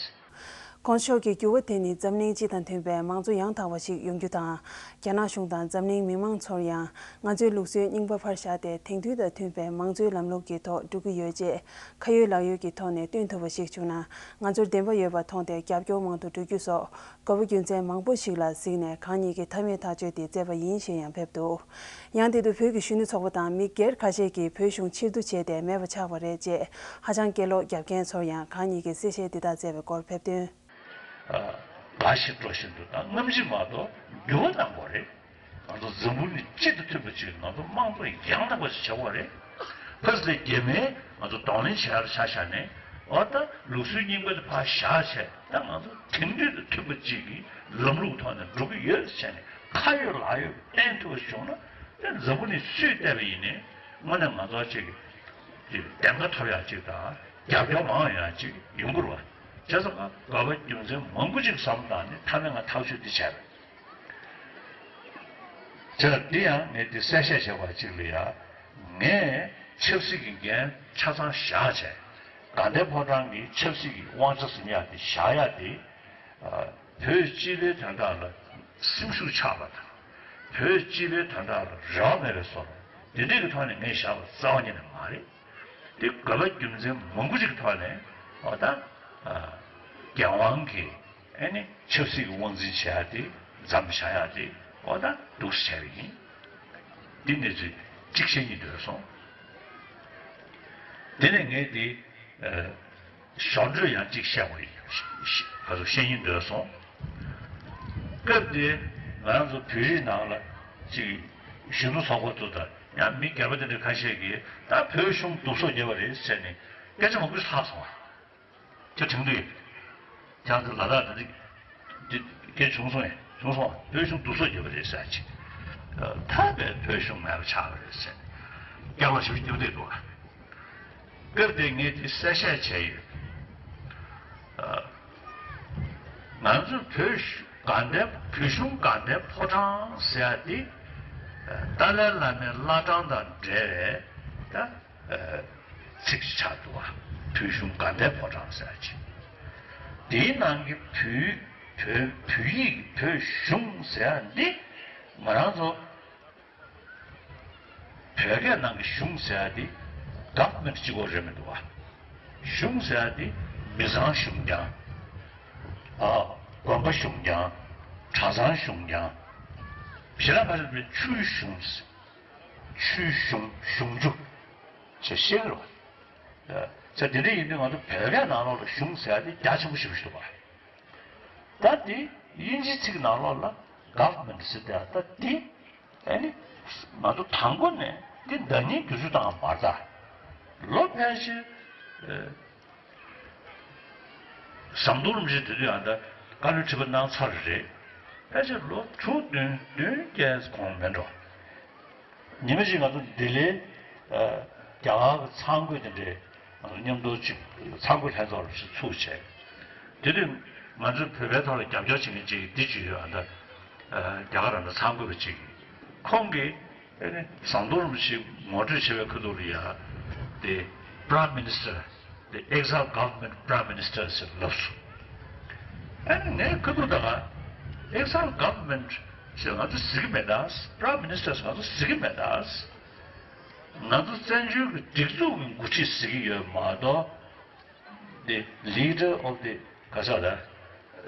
གོང་ཞུས་ཀྱི་འགྱུར་བ་དེ་ནི་འཛམ་གླིང་སྤྱི་དང་མཐུན་པའི་མང་གཙོ་ཡང་དག་པ་ཞིག་ཡོང་རྒྱུ་དང་། རྒྱ་ནག་གཞུང་དང་འཛམ་གླིང་མི་མང་ཚོར་ཡང་ང་ཚོའི་ལུགས་སྲོལ་རྙིང་པ་ཕར་བཞག་སྟེ་དེང་དུས་དང་མཐུན་པའི་མང་གཙོའི་ལམ་ལུགས་ཀྱི་ཐོག་འགྲོ་གི་ཡོད་ཅེས་ཁ་ཡོད་ལག་ཡོད་ཀྱི་ཐོག་ནས་སྟོན་ཐུབ་པ་ཞིག་བྱུང་ན་ང་ཚོར་བདེན་པ་ཡོད་པ་མཐོང་སྟེ་རྒྱབ་སྐྱོར་མང་དུ་འགྲོ་རྒྱུ་སོགས་དགོས་པ་རྒྱུ་མཚན་མང་པོ་ཞིག་ལ་གཟིགས་ནས་གང་ཉིད་ཀྱིས་མཐའ་མའི་ཐག་གཅོད་དེ་མཛད་པ་ཡིན་ཞེས་ཡང་ཕེབས་འདུག་ཡང་དེ་དུས་བོད་ཀྱི་གཞོན་ནུ་ཚོགས་པ་དང་མི་སྒེར་ཁ་ཤས་ཀྱིས་བོད་གཞུང་ཕྱིར་བསྡུ་བྱས་ཏེ་མེད་པ་ཆགས་པ་རེད་ཅེས་ཧ་ཅང་སྐད་ལོག་རྒྱབ་མཁན་ཚོར་ཡང་གང་ཉིད་ཀྱིས་གསལ་བཤད་འདི་དག་མཛད་པའི་སྐོར་ཕེབས་དོན། འགའ་ཞིག་འགྲོ་བཞིན་འདུག་ད་སྔ་ཕྱི་མ་གཏོགས་འགྱུར་བ་གཏང་དགོས་རེད། ང་ཚོ་འཛམ་བུ་གླིང་སྤྱི་དང་མཐུན་པ་ཅིག་ང་ཚོ་དམངས་གཙོ་ཡང་དག་པ་ཞིག་བྱ་དགོས་རེད། ཕ་སི་ལེ་རྒྱ་མིའི་ ང་ཚོ་གདོང་ལེན་བྱེད་ཡག་ཆ་བཞག་ནས། འོ་ད་ལུགས་སྲོལ་རྙིང་པ་དེ་ཕར་བཞག་བྱས། ད་ང་ཚོ་དེང་དུས་དང་མཐུན་པ་ཅིག་གི་ལམ་ལུགས་ཐོག་ནས་འགྲོ་གི་ཡོད་ཟེར་ནས། ཁ་ཡོད་ལག་ཡོད་བསྟན་ཐུབ་པ་བྱུང་ན། དེ་འཛམ་བུ་གླིང་སུས་བལྟས་པ་ཡིན་ནའི་དངོས་གནས་ང་ཚོ་ཅིག་གི་བདེན་པ་ཐོབ་ཡག་ཅིག་དང་། རྒྱབ་སྐྱོར་མང་ཡག་ཅིག་ཡོང་གི་རེད་བ། བྱས་ཙང་ང་དགོས་པ་རྒྱུ་མཚན་མང་པོ་ཅིག་བསམ་བློ་བཏང་ནས། མཐའ་མའི་ང་ཐག་གཅོད་འདི་བྱས་པ་རེད། བྱས་ཙང་འདི་ཡང་ངས་འདི་གསལ་བཤད་བྱས་པ་ཅིག་ལ། ཡ། ངས་ཆབ་སྲིད་ཀྱི་འགན་ཆ་ཚང་བཞག་བྱས། དགའ་ལྡན་ཕོ་བྲང་གི་ཆབ་སྲིད་ཀྱི་དབང་ཆ་ཟིན་ཡག་དེ་བཞག་ཡག་དེ། ཨ། བོད་སྤྱི་པའི་དོན་དག་ལ་སེམས་ཤུགས་ཆག་པ་དང་། བོད་སྤྱི་པའི་དོན་དག་ལ་རེ་བ་མེད་པའི་བཟོ་འདྲ་དེ་འདྲ་གི་ཐོག་ནས་ངས་བཞག་པ་རྩ་བ་ཉིད་ནས་མ་རེད། དེ་དགོས་པ་རྒྱུ་མཚན་མང་པོ་ཅིག་གི་ཐོག་ནས། འོ་ད། ཨ། རྒྱལ་དབང་གིས་ཨ་ནི་ཆབ་སྲིད་ཀྱི་དབང་འཛིན་བྱེད་ཡག་དེ། མཚམས་བཞག་ཡག་དེ། འོ་ད་འདུག་སེ་བྱས་པ་ཡིན། འདི་གནས་ཚུལ་གཅིག་བཤད་སྙིང་འདོད་སོང་། དེ་ནས་ངས་འདི། ཨ། ཞོར་འཕྲོས་ཡང་གཅིག་བཤད་དགོས་ཡིན། ག་ཚོད་བཤད་སྙིང་འདོད་སོང་། སྐབས་དེ་ང་རང་ཚོ་བོད་རིགས་ནང་ལ་ཅིག་གཞོན་ནུ་ཚོགས་པ་ཚོ་དང་། ཡང་མི་སྒེར་པ་དེ་འདྲ་ཁ་ཤས་ཀྱིས། ད་བོད་གཞུང་སྡུག་སོག་རྒྱབ་པ་རེད་ཟེར་ནས་སྐད་ཆ་མང་པོ་ལྷག་སོང་བ། ཁྱོད་དྲན་གྱི་འདུག། ཁྱེད་རང་ཚོ་ལ་དྭགས་ད་འདི་འདི་སྐད་བྱུང་སོང་ཡ། བྱུང་སོང་བ། བོད་གཞུང་སྡུག་སོག་རྒྱབ་པ་རེད་ཟེར་ཅིག། ཐར་པའི་བོད་གཞུང་མེད་པ་ཆགས་པ་རེད་ཟེར་ནས་སྐྱག་ལ་ཞིབ་རྒྱབ་བསྡད་འདུག། སྐབས་དེ་ངས་དེ་གསལ་བཤད་བྱས་ཡོད། ང་ཚོ་བོད་གཞུང་དགའ་ལྡན། བོད་གཞུང་དགའ་ལྡན་ཕོ་བྲང་ཟེར་ཡ་དེ། ཏཱ་ལའི་བླ་མའི་བླ་བྲང་དང་འབྲེལ་བའི་ད་ཚིག་ཅིག་ཆགས་འདུག་བ། བོད་གཞུང་དགའ་ལྡན་ཕོ་བྲང་ཟེར་ཡ་ཅིག། དེའི་ནང་གི་བོད། བོད། བོད་ཡིག་བོད་གཞུང་ཟེར་ཡ་འདི་ང་རང་ཚོ་བོད་སྐད་ནང་གི་གཞུང་ཟེར་ཡ་འདི་government་གཅིག་པོ་རེད་མི་འདུག་བ། གཞུང་ཟེར་ཡ་འདི་མི་ཚང་གཞུང་རྐྱང་། ཨ། དགོན་པ་གཞུང་རྐྱང་། གྲྭ་ཚང་གཞུང་རྐྱང་། ཞེ་དྲག་ཕལ་ཆེར་བའི་ཆུའི་གཞུང་། ཆུའི་གཞུང་། གཞུང་ཆུ་ཅེས་བཤད་ཀྱི་རེད་བ། ཨ། ཟེར། དེ་འདྲ་ཡིན་དུས་ང་ཚོ་བོད་སྐད་ནང་ལོགས་ལ་གཞུང་ཟེར་ཡ་དེ་རྒྱ་ཆེན་པོ་ཞེ་པོ་ཞིག་འདུག་བ། ད་དེ་དབྱིན་ཇིའི་ཚིག་ནང་ལོགས་ལ་government་ཟེར་དེ། ད་དེ་ཨ་ནི་ང་ཚོ་དང་པོ་ནས་དེ་བརྡ་རྙིང་བསྒྱུར་བཅོས་བཏང་བ་མ་རེད་ད། ལོ་ཕལ་ཆེར། ཨ། ཟམ་གདོང་རིན་པོ་ཆེ་དེ་དུས་ཨ་ད་བཀའ་བློན་ཁྲི་པ་གནང་ཚར་རེད། ཕལ་ཆེར་ལོ་དྲུག་བདུན། བདུན་བརྒྱད་གོང་མེད་འགྲོ། ཉི་མ་གཅིག་ང་ཚོ་ལྡི་ལིའི། ཨ། རྒྱ་གར་གྱི་ཚང་དགོན་དེ་འདྲའི་ང་ཚོ་མཉམ་དུ་གཅིག་ཚང་དགོན་ལྷན་ཚོགས་ལ་ཞིག་ཚུགས་བྱས། དེ་དུས་ང་ཚོའི་བོད་པའི་ཐོག་ལ་རྒྱབ་སྐྱོར་བྱེད་མཁན་ཅིག་འདི་བརྗོད་ཡོད། ཨ་ད། ཨ། རྒྱ་གར་ར་ད་ཚང་དགོན་པ་ཅིག་ཁོང་གིས་ཨ་ནི་ཟམ་གདོང་རིན་པོ་ཆེ་ངོ་སྤྲོད་བྱེད་པའི་ཁ་ཐུག་ལ་ཡ། དེ་Prime Minister། དེ་exile government Prime Minister་ཟེར་ལབ་སོང་། ཨ་ནི་ངས་ཁ་ཐུག་ད་ག་exile government་ཟེར་ང་ཚོ་ཟེར་གྱི་མེད་ད། Prime Minister་ཟེར་ང་ཚོ་ཟེར་གྱི་མེད་ད། ང་ཚོ་བཙན་བྱོལ་གྱི་སྒྲིག་འཛུགས་ཀྱི་འགོ་ཁྲིད་ཟེར་གྱི་ཡོད་མ་གཏོགས། the leader of the ག་ས་ལ།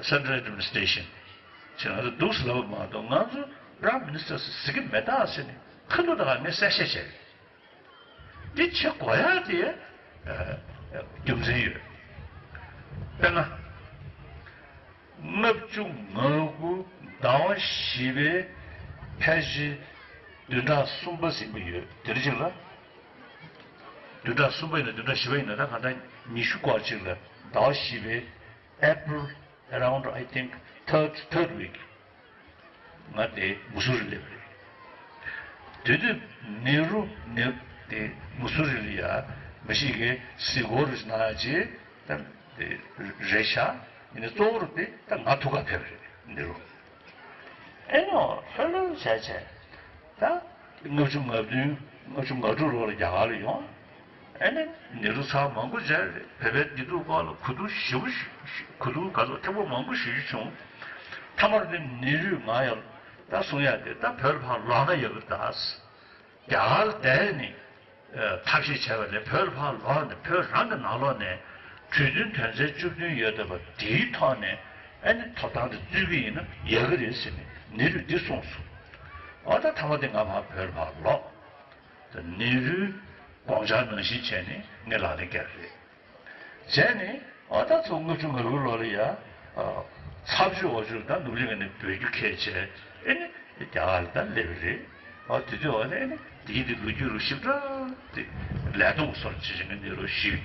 Central Administration་ཟེར་ང་ཚོ་འདུག་སེ་ལབ་པ་མ་གཏོགས། ང་ཚོ་Prime Minister་ཟེར་གྱི་མེད་ད་ཟེར་ནས་ཁ་ཐུག་ད་ག་ངས་གསལ་བཤད་བྱས་རེད། འདི་བྱེད་དགོས་ཡ་དེ། ཨ། རྒྱུ་མཚན་ཡོད། དཔེར་ན། ལྔ་བཅུ་ང་དགུ་ཟླ་བ་བཞི་པའི་ཕལ་ཆེར་བདུན་ཕྲག་གསུམ་པ་ཟིན་པ་ཡོད། དེ་རིང་ཅིག་ལ། བདུན་ཕྲག་གསུམ་པ་ཡིན་ན་བདུན་ཕྲག་བཞི་པ་ཡིན་ན། ད་གང་ལྟར་ཉི་ཤུ་སྐོར་ཅིག་ལ། ཟླ་བ་བཞི་པའི་April around, I think, third, third week ང་དེ་མུ་སུ་རི་སླེབས་རེད། དེ་དུས་ནེ་རུ་ནེ་དེ་མུ་སུ་རི་ལ་ཡ་མི་ཞིག་གིས་གཟིགས་སྐོར་རུ་གནང་ཡ་ཅིག་ད་དེ་རེད་ཤག། ཡིན་ནའི་གཙོ་བོར་དེ་ད་ང་ཐུག་ག་ཕེབས་རེད་ནེ་རུ། ཨེ་ནོ་ལྷོད་ལྷོད་བྱས་བྱས། ད་ལྔ་བཅུ་ང་བདུན་ལྔ་བཅུ་ང་དྲུག་ལོ་ལ་རྒྱ་གར་ལ་ཡོང་། ཨེ་ནི་ནེ་རུ་ཚང་མང་པོ་མཇལ་རེད། བོད་པའི་བདེ་སྡུག་སྐོར་ལ་གོ་བསྡུར་ཞེ་པོ་ཞུ། གོ་བསྡུར་ག་ཚོད་ཐེངས་པོ་མང་པོ་ཞུ་རྒྱུ་བྱུང་། མཐའ་མར་དེ་ནེ་རུས་ང་ཡང་ད་གསུང་ཡ་དེ། ད་བོད་ལ་ཕར་ལོག་ན་ཡག་གི་རེད་ད། རྒྱ་གར་ལ་བསྡད་ནས་ཐབས་ཤེས་བྱས་པ་ལས་བོད་ལ་ཕར་ལོག་ནས་བོད་རང་གི་ནང་ལོགས་ནས་གྲོས་མཐུན་དོན་ཚན་བཅུ་བདུན་ཡོད་བསྡད་པ་དེའི་ཐོག་ནས་ཨ་ནི་ཐོབ་ཐང་དེ་རྩོད་ཀྱི་ཡིན་ན་ཡག་གི་རེད་ཟེར་ནས་ནེ་རུས་འདི་གསུངས་སོང་། འོ་ད་མཐའ་མ་དེ་ང་ཕར་བོད་ལ་ཕར་ལོག། ད་ནེ་རུའི་དགོངས་འཆར་ནང་བཞིན་བྱས་ནས་ངས་ལག་ལེན་བཀལ་རེད། བྱས་ནས་ཨ་ད་ཚོ་ལྔ་བཅུ་ང་དགུ་ལོ་ལ་ཡ། ཨ། ཚབ་ཞུས་འོག་ཞུས་ད་ནུབ་གླིང་ནས་བོད་བརྒྱུད་ཁྱེར་བྱས། ཨེ་ནི་རྒྱ་གར་ལ་ད་སླེབས་རེད། ཨ་དེ་དུས་ཨ་ནི་དེའི་དེ་ལོ་རྒྱུས་རུ་ཞིབ་ཕྲ་དེ་ལས་དོན་སོར་ཆེ་ཞིང་ནི་རུ་ཞིབ།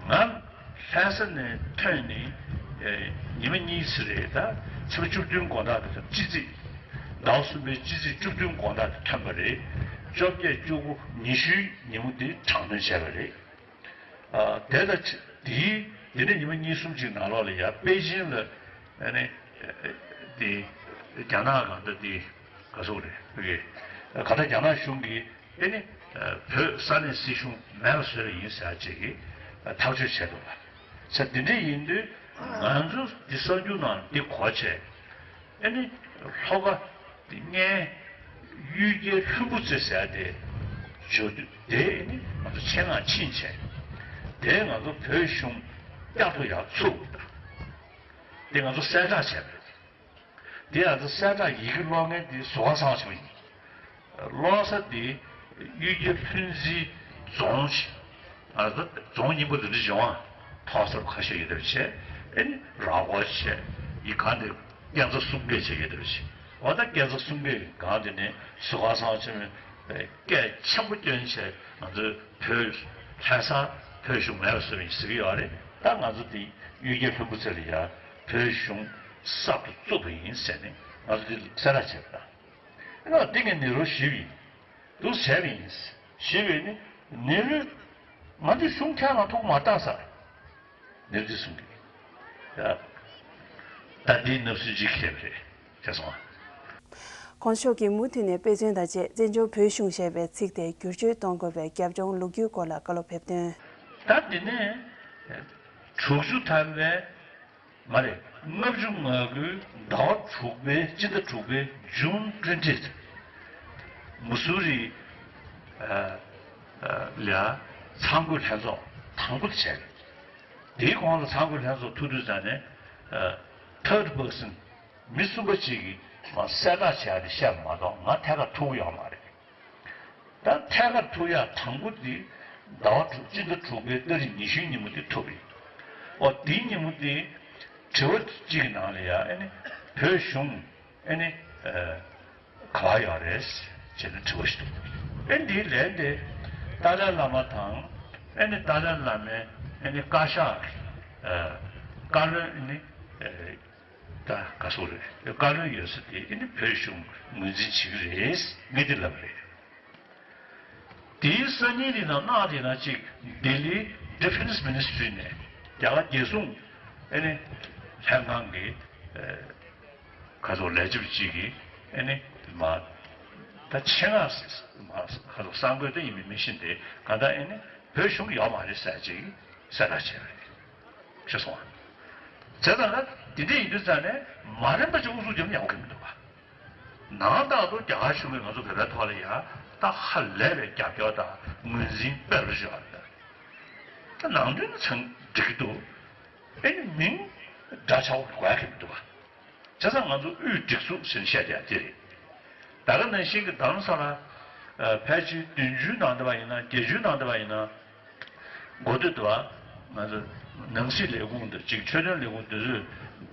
ང་ལྷ་ས་ནས་ཐོན་ནས་ཉི་མ་གཉིས་ཙམ་རེད། ད་ཚེས་པ་བཅུ་བདུན་དགོང་དག་དེ་དང་སྤྱི་ཚེས་ཟླ་བ་གསུམ་པའི་སྤྱི་ཚེས་བཅུ་བདུན་དགོང་དག་དེ་ཐོན་པ་རེད། བཅོ་བརྒྱད་བཅུ་དགུ་ཉི་ཤུའི་ཉིན་མོ་དེ་དྲག་གནོན་བྱས་པ་རེད། ཨ་དེ་ལ་ཆ་དེའི་དེ་ནས་ཉི་མ་གཉིས་གསུམ་ཅིག་ནང་ལོགས་ལ་ཡ་པེ་ཅིན་ལ་ཨ་ནི་དེ་རྒྱ་ནག་གང་ལྟར་དེ་ག་སོག་རེད་ཕ་གི་ག་ད་རྒྱ་ནག་གཞུང་གིས་ཨ་ནི་བོད་ས་གནས་སྲིད་གཞུང་མེད་པ་བཟོས་པ་ཡིན་ཟེར་ཅིག་གིས་ཐག་གཅོད་བྱས་འདུག་བ། ས་དེ་འདྲ་ཡིན་དུས་ང་ཚོ་འདི་གསར་འགྱུར་ནང་འདི་གོ་བྱས། ཨ་ནི་ལྷོ་ཁ་དེ་སྔས་གཡུལ་རྒྱལ་ལྷུན་པོ་རྩེ་ཟེར་དེ་བརྗོད་དུས་དེ་ཨ་ནི་ང་ཚོ་ཆེད་མངགས་ཕྱིན་བྱས། དེ་ང་ཚོ་བོད་གཞུང་བསྐྱར་དུ་ཡར་ཚུགས་དང་། དེ་ང་ཚོ་གསལ་བསྒྲགས་བྱས་པ་རེད། དེ་ང་ཚོ་གསལ་བསྒྲགས་ཡི་གེ་ཀློག་མཁན་དེ་ཟུར་ཁང་གསར་ཆུང་ཡིན། ཀློག་ས་དེ་གཡུལ་རྒྱལ་ལྷུན་རྩེའི་རྫོང་ཞིག་ཨ་ད་རྫོང་རྙིང་པ་འདི་འདྲ་བྱུང་བ། ཐོག་སར་ཁ་ཤས་ཡོད་དེ་བྱས། ཨེ་ནི་ར་སྐོར་བྱས་ཡི་ག་འདི་སྐས་འཛེག་གསུམ་བརྒྱད་བྱས་ཡོད་དེ་བྱས། འོ་ད་སྐས་འཛེག་གསུམ་བརྒྱད་གང་དེ་ནས་ཟུར་ཁང་གསར་ཆུང་སྐད་ཆེན་པོ་བསྐྱོན་བྱས་ང་ཚོའི་བོད་ལྷ་ས་བོད་གཞུང་མེད་པ་བཟོས་པ་ཡིན་ཟེར་གྱི་ཡོད་རེད། ད་ང་ཚོ་དེ་གཡུལ་རྒྱལ་ལྷུན་པོ་རྩེ་ལ་ཡ་བོད་གཞུང་གསར་དུ་བཙུགས་པ་ཡིན་ཟེར་ནས་ང་ཚོ་དེ་གསལ་བསྒྲགས་བྱས་པ་དང་། ཨ་ནི་འདི་ངས་ནེ་རུ་ཞུས་པ་ཡིན། འདུག་བྱས་པ་ཡིན། ཞུས་པ་ཡིན་ནི་ནེ་རུས་ང་འདི་གཞུང་ཁྱེད་རང་ཐུགས་མ་བཏང་ས། ནེ་རུ་འདི་གསུང་གི་ཡ། ད་འདི་ནབ་སུ་ཅིག་ཁེལ་བ་རེད་ཅེས་གསུངས། གོང་ཞུས་ཀྱི་མུ་མཐུད་ནས་དཔེ་མཚོན་དང་བཅས་བཙན་བྱོལ་བོད་གཞུང་ཞེས་པའི་ཚིག་དེ་བསྒྱུར་བཅོས་གཏོང་དགོས་པའི་རྒྱབ་ལྗོངས་ལོ་རྒྱུས་སྐོར་ལ་བཀའ་སློབ་ཕེབས་དོན། ད་འདི་ནས་དྲུག་ཅུ་ཐམ་པའི་མ་རེད། ལྔ་བཅུ་ང་དགུའི་ཟླ་བ་དྲུག་པའི་སྤྱི་ཟླ་དྲུག་པའི་June twenty། མུ་སུ་རི་ལ་ཚང་འགུལ་ལྷན་ཚོགས་དང་པོ་དེ་བྱས། དེའི་གོང་ལ་ཚང་འགུལ་ལྷན་ཚོགས་ཐུག་དུས་ཙམ་ནས་third person མི་གསུམ་པ་གཅིག་གིས་མ་གསལ་བསྒྲགས་བྱས་ཏེ་བཤད་པ་མ་གཏོགས་ང་ཐད་ཀར་ཐུག་ཡོད་མ་རེད། ད་ཐད་ཀར་ཐུག་ཡག་དང་པོ་འདི་ཟླ་བ་དྲུག་སྤྱི་ཟླ་དྲུག་པའི་ཏ་རིག་ཉི་ཤུའི་ཉིན་མོ་འདི་ཐུག་རེད། ཨོ་དེའི་ཉིན་མོ་འདི་དྲི་བ་གཅིག་གི་ནང་ལ་ཡ་ཨེ་ནི་བོད་གཞུང་ཨེ་ནི་ག་བ་ཡོད་རེད་ཅེས་ནས་དྲི་བ་ཞིག་འདུག་ཨེ་འདིའི་ལན་དེ་ཏཱ་ལའི་བླ་མ་དང་ཨེ་ནི་ཏཱ་ལའི་བླ་མའི་ཨེ་ནི་བཀའ་ཤག་བཀའ་བློན་ཨེ་ནི། ད་ག་སོག་རེད། བཀའ་བློན་ཡོད་ས་དེ་ཨེ་ནི་བོད་གཞུང་ངོས་འཛིན་བྱེད་ཀྱི་རེད་ངས་དེ་ལབ་རེད། དེའི་སང་ཉིན་དེ་ན་གནངས་དེ་ན་གཅིག་ལྡི་ལིའི་Defence Ministry ནས་རྒྱ་གར་རྒྱལ་སྲུང་ཨེ་ནི་ལྷན་ཁང་གི་ག་སོག་ལས་བྱེད་གཅིག་གིས་ཨེ་ནི་མ་ད་ཆེད་མངགས་མ་ག་སོག་གསར་འགོད་དེ་ཡིན་མིན་མི་ཤེས་ཏེ་ག་ད་ཨེ་ནི་བོད་གཞུང་ཡོད་མ་རེད་ཟེར་ཅིག་གསལ་བསྒྲགས་བྱས་རེད། ཤེས་སོང་ཨ། བྱས་ཙང་ན་དེ་འདྲ་ཡིན་དུས་ཙང་ནས་མ་རན་པ་ཅིག་ཨུ་ཚུགས་རྒྱབ་ན་ཡག་པོ་གི་མི་འདུག་ག་ནང་ལྟར་དུ་རྒྱ་གར་གཞུང་གིས་ང་ཚོ་བོད་པའི་ཐོག་ལ་ཡང་ད་ཧ་ལས་པའི་རྒྱབ་སྐྱོར་དང་ངོས་འཛིན་དཔེ་རུ་བཞག་རེད། ད་ནང་དོན་ཚང་འགྲིག་གི་འདུག་ཨེ་ནི་མིང་འདྲ་ཆགས་པོ་དགོས་ཡག་གི་མི་འདུག་ག་བྱས་ཙང་ང་ཚོ་དབུས་སྒྲིག་འཛུགས་ཟེར་ནས་བཤད་བསྡད་ཡག་དེ་རེད། ད་ག་ནང་བཞིན་གྱི་རྡ་རམ་ས་ལ་ཕལ་ཆེར་བདུན་ཅུའི་ནང་དུ་བ་ཡིན་ན་བརྒྱད་ཅུའི་ནང་དུ་བ་ཡིན་ན། འགོ་སྟོད་དུ་བ་ང་ཚོ་ནང་སྲིད་ལས་ཁུངས་དང་གཅིག་ཆོས་དོན་ལས་ཁུངས་དེ་ཚོས་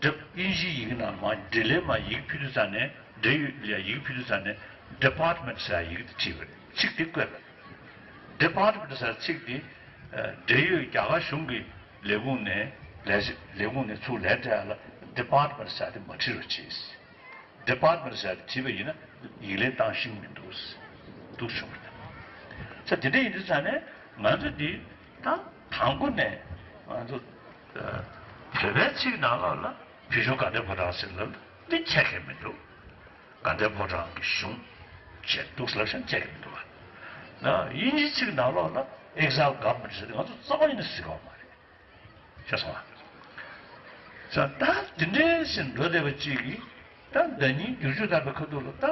འགྲེལ་དབྱིན་ཇིའི་ཡི་གེ་ནང་མ་འབྲེལ་ལས་མ་ཡི་གེ་ཕུལ་དུས་ཙང་ནས་འབྲེལ་ཡོད་ལ་ཡི་གེ་ཕུལ་དུས་ཙང་ནས་Department ཟེར་ཡི་གེ་དེ་བྲིས་པ་རེད། ཚིག་དེ་བཀོད་པ་རེད། Department ཟེར་ཚིག་དེ་འབྲེལ་ཡོད་རྒྱ་གར་གཞུང་གི་ལས་ཁུངས་ནས་ལས་ལས་ཁུངས་ནས་ཚུར་ལན་སྤྲད་ཡ་ལ་Department ཟེར་དེ་མ་བྲིས་རོགས་གྱིས། Department ཟེར་དེ་བྲིས་པ་ཡིན་ན་ཡིག་ལན་བཏང་ཤེས་མི་འདུག་འདུག་བྱུང་བ་དང་། ས་དེ་འདྲ་ཡིན་དུས་ཙང་ནས་ང་ཚོ་འདི་ད་དང་པོ་ནས་ང་ཚོ་བོད་པའི་ཚིག་ནང་ལོགས་ལ་བོད་གཞུང་དགའ་ལྡན་ཕོ་བྲང་ཟེར་ལབ་འདི་ཁྱད་ཁྱད་མི་འདུག་དགའ་ལྡན་ཕོ་བྲང་གི་གཞུང་བྱས་འདུག་ལབ་ཤང་ཁྱད་ཁྱད་མི་འདུག་བ། ན་དབྱིན་ཇིའི་ཚིག་ནང་ལོགས་ལ་Exile Government ཟེར་དེ་ང་ཚོ་རྩ་བ་ཉིད་ནས་གཟིགས་ཡོད་མ་རེད། ཤེས་སོང་ཨ། ས་ད་དེ་འདྲའི་ཞིག་འགྲོ་བསྡད་པ་གཅིག་གིས་ད་ཟླ་ཉིན་བསྒྱུར་བཅོས་བཏང་པའི་ཁ་ཐུག་ལ་ད་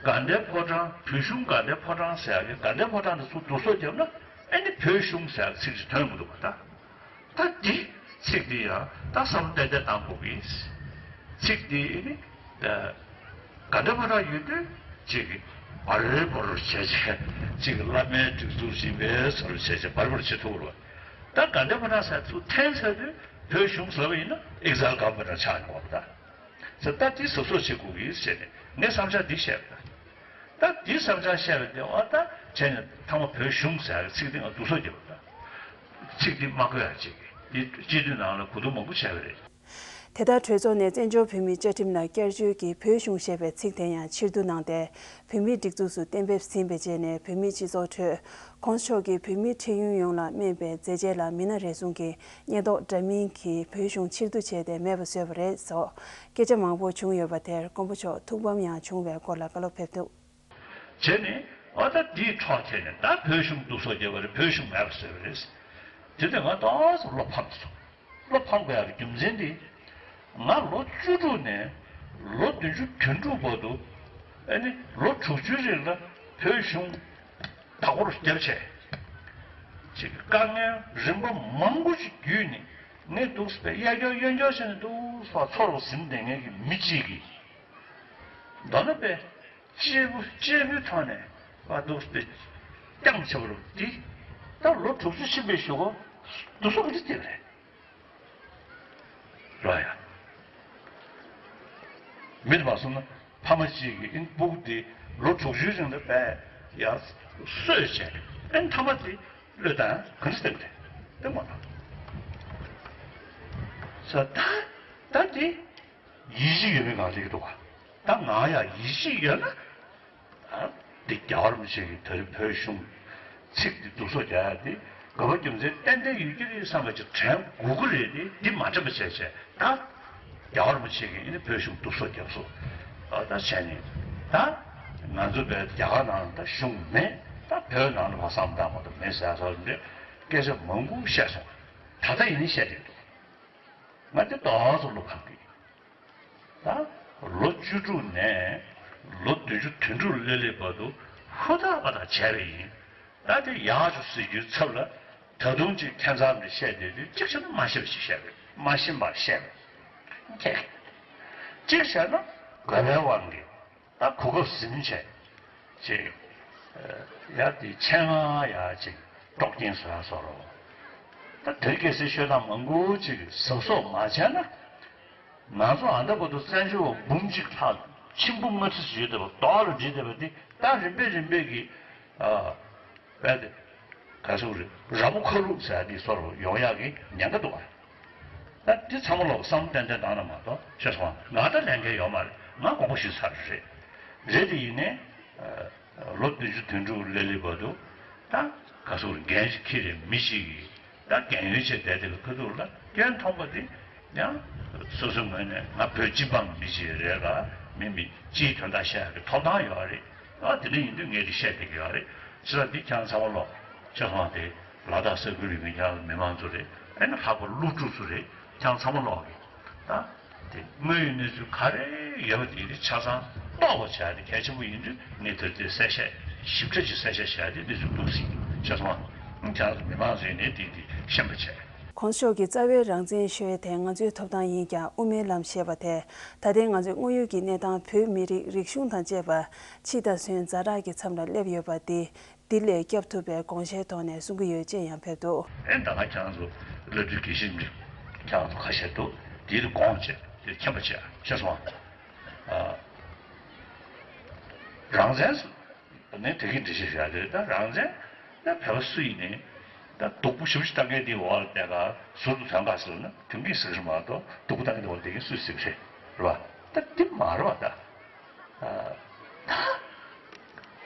དགའ་ལྡན་ཕོ་བྲང་བོད་གཞུང་དགའ་ལྡན་ཕོ་བྲང་ཟེར་ཡག་གི་དགའ་ལྡན་ཕོ་བྲང་དེ་ཚུར་བསྡུ་གསོག་བརྒྱབ་ན་ཨེ་ནི་བོད་གཞུང་ཟེར་ཡག་ཚིག་ཅིག་ཐོན་མི་འདུག་པ་ད། ད་འདི་ཚིག་འདི་ཡང་ད་བསམ་བློ་ཏན་ཏན་གཏང་དགོས་ཀྱི། ཚིག་འདི་ཨེ་ནི་ད། དགའ་ལྡན་ཕོ་བྲང་ཡོད་དུས་ཅིག་གི་བར་བོར་བྱས་བྱས་ཅིག་གི་བླ་མའི་སྒྲིག་འཛུགས་ཡིན་པའི་བཟོ་འདྲ་བྱས་བྱས་བར་བོར་བྱེད་ཐུབ་རོགས། ད་དགའ་ལྡན་ཕོ་བྲང་ཟེར་ཚུར་འཐེན་ཚར་དུས་བོད་གཞུང་ཟེར་བ་ཡིན་ན་Exile Government ཆགས་ཡོང་བ་ད། ཟེར་ད་འདི་གཟབ་གཟབ་བྱེད་དགོས་ཀྱི་ཟེར་ནས་ངས་བསམ་འཆར་འདི་བཤད་པ་ད། ད་འདི་བསམ་འཆར་བཤད་པ་དེ་འོ་ད་བྱས་ནས་ཐ་མ་བོད་གཞུང་ཟེར་ཡག་གི་ཚིག་དེ་ང་སྡུག་སོ་རྒྱབ་པ་ད། ཚིག་འདི་མ་བཀོད་ཡག་ཅིག་གི་འདི་སྤྱི་འཐུས་ནང་ལ་གོ་བསྡུར་མང་པོ་བྱས་པ་རེད། དེ་ལྟར་གྲོས་ཚོགས་ནས་བཙན་བྱོལ་བོད་མིའི་བཅའ་ཁྲིམས་ལ་བསྐྱར་བཅོས་ཀྱིས་བོད་གཞུང་ཞེས་པའི་ཚིག་དེ་ཡང་ཕྱིར་བསྡུ་གནང་སྟེ། བོད་མིའི་སྒྲིག་འཛུགས་སུ་གཏན་འབེབས་ཟིན་པའི་རྗེས་ནས་བོད་མིའི་སྤྱི་ཚོགས་ཁྲོད་༸གོང་ས་མཆོག་གིས་བོད་མིའི་འཕྲིན་ཡུལ་ཡོངས་ལ་སྨན་པའི་མཛད་རྗེས་ལ་མི་སྣ་རེ་ཟུང་གིས་སྙད་འདོགས་འདྲ་མིན་གྱིས་བོད་གཞུང་ཕྱིར་བསྡུ་བྱས་ཏེ་མེད་པ་བཟོས་པ་རེད་སོགས་སྐད་ཆ་མང་པོ་བྱུང་ཡོད་པ་དེར་མགོན་པོ་མཆོག་ཐུགས་ཕམ་ཡང་བྱུང་བའི་སྐོར་ལ་བཀའ་སློབ་ཕེབས་འདུག་བྱས་ནས་ཨ་ད་དེའི་འཕྲོ་ཁྱེར་ནས་ད་བོད་གཞུང་སྡུག་སོ་རྒྱབ་པ་རེད། བོད་གཞུང་མེད་པ་བཟོས་པ་རེད། དེ་དུས་ང་ཏོག་ཙམ་བློ་ཕམ་སོང་། བློ་ཕམ་དགོས་ཡག་གི་རྒྱུ་མཚན་དེ། ང་ལོ་བཅུ་དྲུག་ནས་ལོ་བདུན་ཅུ་དོན་དྲུག་བར་དུ་ཨ་ནི་ལོ་དྲུག་ཅུའི་རིང་ལ་བོད་གཞུང་བདག་པོར་བརྒྱབ་བྱས། ཅིག་དཀའ་ངལ་རིམ་པ་མང་པོ་ཞིག་བརྒྱུད་ནས་ངས་འདུག་སེ་གཡས་སྐྱོར་གཡོན་སྐྱོར་བྱས་ནས་འདུག་སེ་ཚུར་འཛིན་བསྡད་མཁན་གྱི་མི་གཅིག་གིས། མདོར་ན་པས། གཅེས་པོ་གཅེས་པོའི་ཐོག་ནས་བ་འདུག་སེ་རྐྱང་བྱེད་པ་རུ་འདི་ད་ལོ་དྲུག་ཅུ་ཕྱིན་པའི་གཞུག་གུ་འདུག་སེ་འདི་བལྟས་པ་རེད། རོ་ཡ། མི་དེ་མ་སོང་ན་ཕ་མ་གཅིག་གིས་ཨིན་སྤུ་གུ་འདི་ལོ་དྲུག་ཅུའི་རིང་ལ་བས་ཡ་གསོས་བྱས་ཨིན་ཐ་མ་དེ་བློས་བཏང་ག་འདྲ་བསྟན་པ་རེད་བསྟན་མ་ཐག་ས་ད་ད་འདི། ཡིད་ཆེས་ཡོད་མེད་གང་ལེགས་འདུག་ག་ད་ང་ཡང་ཡིད་ཆེས་ཡོད་ན། ཨ། འདི་རྒྱལ་བ་རིན་པོ་ཆེ་གིས་ད་རེས་བོད་གཞུང་ཚིག་འདི་སྡུག་སོ་རྒྱག་ཡ་འདི་དགོས་པ་རྒྱུ་མཚན་ཏན་ཏན་ཡོད་ཀྱི་རེད་བསམ་པ་ཅིག་དྲན་དགོས་ཀྱི་རེད་དེ་འདི་མ་དྲན་པ་བྱས་བྱས་ད། རྒྱལ་བ་རིན་པོ་ཆེ་གིས་ཨ་ནི་བོད་གཞུང་སྡུག་སོ་རྒྱབ་སོ། ཨ་ད་བྱས་ནས་ད། ང་ཚོ་བས་རྒྱ་གར་ནང་ལ་ད་གཞུང་མེད་ད་བོད་ནང་ལ་བ་བསམ་བཏང་མ་གཏོགས་མེད་ཟེར་ཡ་སོགས་འདི་སྐད་ཆ་མང་པོ་བཤད་སོང་། ད་ལྟ་ཡིན་ནའི་བཤད་བསྡད་འདུག་ང་འདི་ཏོག་ཙམ་བློ་ཕམ་གི། ད་ལོ་བཅུ་དྲུག་ནས་ལོ་བདུན་ཅུ་དོན་དྲུག་ལ་སླེབས་བར་དུ་ཧུར་ཐག་པ་དང་བྱས་པ་ཡིན། ད་དེ་ཡག་ཅིག་ཟེར་རྒྱུའི་ཚབ་ལ་ད་དུང་ཅིག་ཁྱད་མཚར་འདི་བཤད་བསྡད་དུས་གཅིག་བྱས་ན་མ་ཤེས་པ་ཞིག་བཤད་པས་མ་ཤེས་པ་བཤད་པས་ཁྱད། གཅིག་བྱས་ན་དགོས་པའི་དབང་གིས། ད་གོ་སྐབས་ཟིན་བྱས། ཅིག་ཡ་དེ་ཆེད་མངགས་ཡ་ཅིག་དཀྲོག་རྐྱེན་བཟོ་ཡ་བཟོ་རོགས། ད་དེ་གལ་སྲིད་ཤོད་སྟངས་མང་པོ་ཅིག་གཟབ་གཟབ་མ་བྱས་ན། ང་ཚོ་ཨ་མདའ་བར་དུ་བཙན་བྱོལ་བ་འབུམ་གཅིག་ལྷག་མཆིམས་ཕུ་ལྔ་ཁྲི་ཅིག་ཡོད་བསྡད་པ་རྡོག་ལ་སྒྲིལ་བསྡད་པ་འདི་ད་རིམ་པས་རིམ་པས་ཀྱི་ཨ། རྦད་དེ། ག་ཟེར་རེད། ར་མོ་ཁ་ལུག་ཟེར་ཡ་འདི་སོར་ཡོང་ཡག་གི་ཉེན་ཁ་འདུག་ཨ། ད་འདི་ཚང་མ་ལོག་བསམ་བློ་ཏན་ཏན་བཏང་ན་མ་གཏོགས་ཤེས་སོང་ང་ད་ལས་འགན་ཡོད་མ་རེད། ང་དགོངས་པ་ཞུས་ཚར་རེད། རེད་དེ་ཡིན་ནའི། ལོ་བདུན་ཅུ་དོན་དྲུག་ལ་སླེབས་བར་དུ་ད་ག་ཟེར་འགན་ཞིག་འཁྱེར་རེད་མི་ཞིག་གིས་ད་རྒན་ཡོལ་བྱས་བསྡད་དེ་གི་ཁ་ཐུག་ལ་སྐྱོན་མཐོང་པ་དེ་ཡང་སོ་སོའི་ངོས་ནས་ང་བོད་སྤྱི་འབངས་མི་ཞིག་རེད་ལ་མི་མི་སྤྱིའི་དོན་དག་བཤད་ཡག་གི་ཐོབ་ཐང་ཡོད་རེད། ཨ་དེ་འདྲ་ཡིན་དུས་ངས་དེ་བཤད་བསྡད་ཀྱི་ཡོད་རེད། ཕྱི་ལ་འདི་ཁྱེད་རང་ཚང་མ་ལོག་ཤེས་སོང་དེ་ལ་དྭགས་ས་ཁུལ་ཡོད་མཁན་ཁྱེད་རང་མི་མང་ཚོ་རེད། ཨེ་ན་ལྷག་པར་སློབ་ཕྲུག་ཚོ་རེད། ཁྱེད་རང་ཚང་མ་ལོག་གི་ད་དེ་དངོས་ཡོད་གནས་ཚུལ་ག་རེ་ཡོད་པ་དེ་དེ་ཆ་ཚང་རྟོགས་པ་བྱ་ཡ་དེ་གལ་ཆེན་པོ་ཡིན་དུས་ངས་དེ་དེ་གསལ་བཤད་ཞིབ་ཕྲ་ཅིག་གསལ་བཤད་བྱ་ཡ་དེ་གནས་ཚུལ་འདུག་སྲིད་ཤེས་སོང་། ཁྱེད་རང་ཚོ་མི་མང་ཚོས་ནས་དེ་དེ་ཤེས་པ་བྱས། གོང་ས་མཆོག་གིས་རྩ་བའི་རང་བཙན་ཞུ་ཡས་དེ་ང་ཚོའི་ཐོབ་ཐང་ཡིན་ཀྱང་དབུ་མའི་ལམ་ཞེས་པ་དེ་ད་ལྟའི་ང་ཚོའི་དངོས་ཡོད་ཀྱི་གནས་སྟངས་བོད་མི་རིགས་རིག་གཞུང་དང་བཅས་པ་ཕྱི་དང་གཞན་ཛ་དྲག་གི་མཚམས་ལ་སླེབས་ཡོད་པ་འདི་འདི་ལས་བསྐྱབ་ཐུབ་པའི་དགོངས་བཞེས་ཐོག་ནས་གསུང་གི་ཡོད་ཅེས་ཡང་ཕེབས་འདུག་ཨེ་ད་ང་ཁྱེད་རང་ཚོ་བླ་སྤྲུལ་དགེ་བཤེས་འདི་ཁྱེད་རང་ཚོ་ཁ་ཤས་འདུག་དེའི་དགོངས་བྱས་དེ་མཁྱེན་པ་བྱས་ཤེས་སོང་ཨ། རང་བཙན་ནི་དེ་གི་འགྲེལ་བཤད་བྱས་རེད། ད་རང་བཙན་ད་བོད་པ་སུ་ཡིན་ནའི་ད་སྡུག་པོ་ཞེ་པོ་ཞིག་བཏང་མཁན་དེའི་འོག་ལ་བསྡད་ག་ཟུར་དུ་ཐོན་ག་ཟེར་ན་ཐོན་གི་ཟེར་གི་མ་གཏོགས་སྡུག་པོ་བཏང་མཁན་དེའི་འོག་ལ་བསྡད་མཁན་སུས་ཟེར་གི་རེད་རེད་བ། ད་དེ་མ་རེད་བ་ད། ད་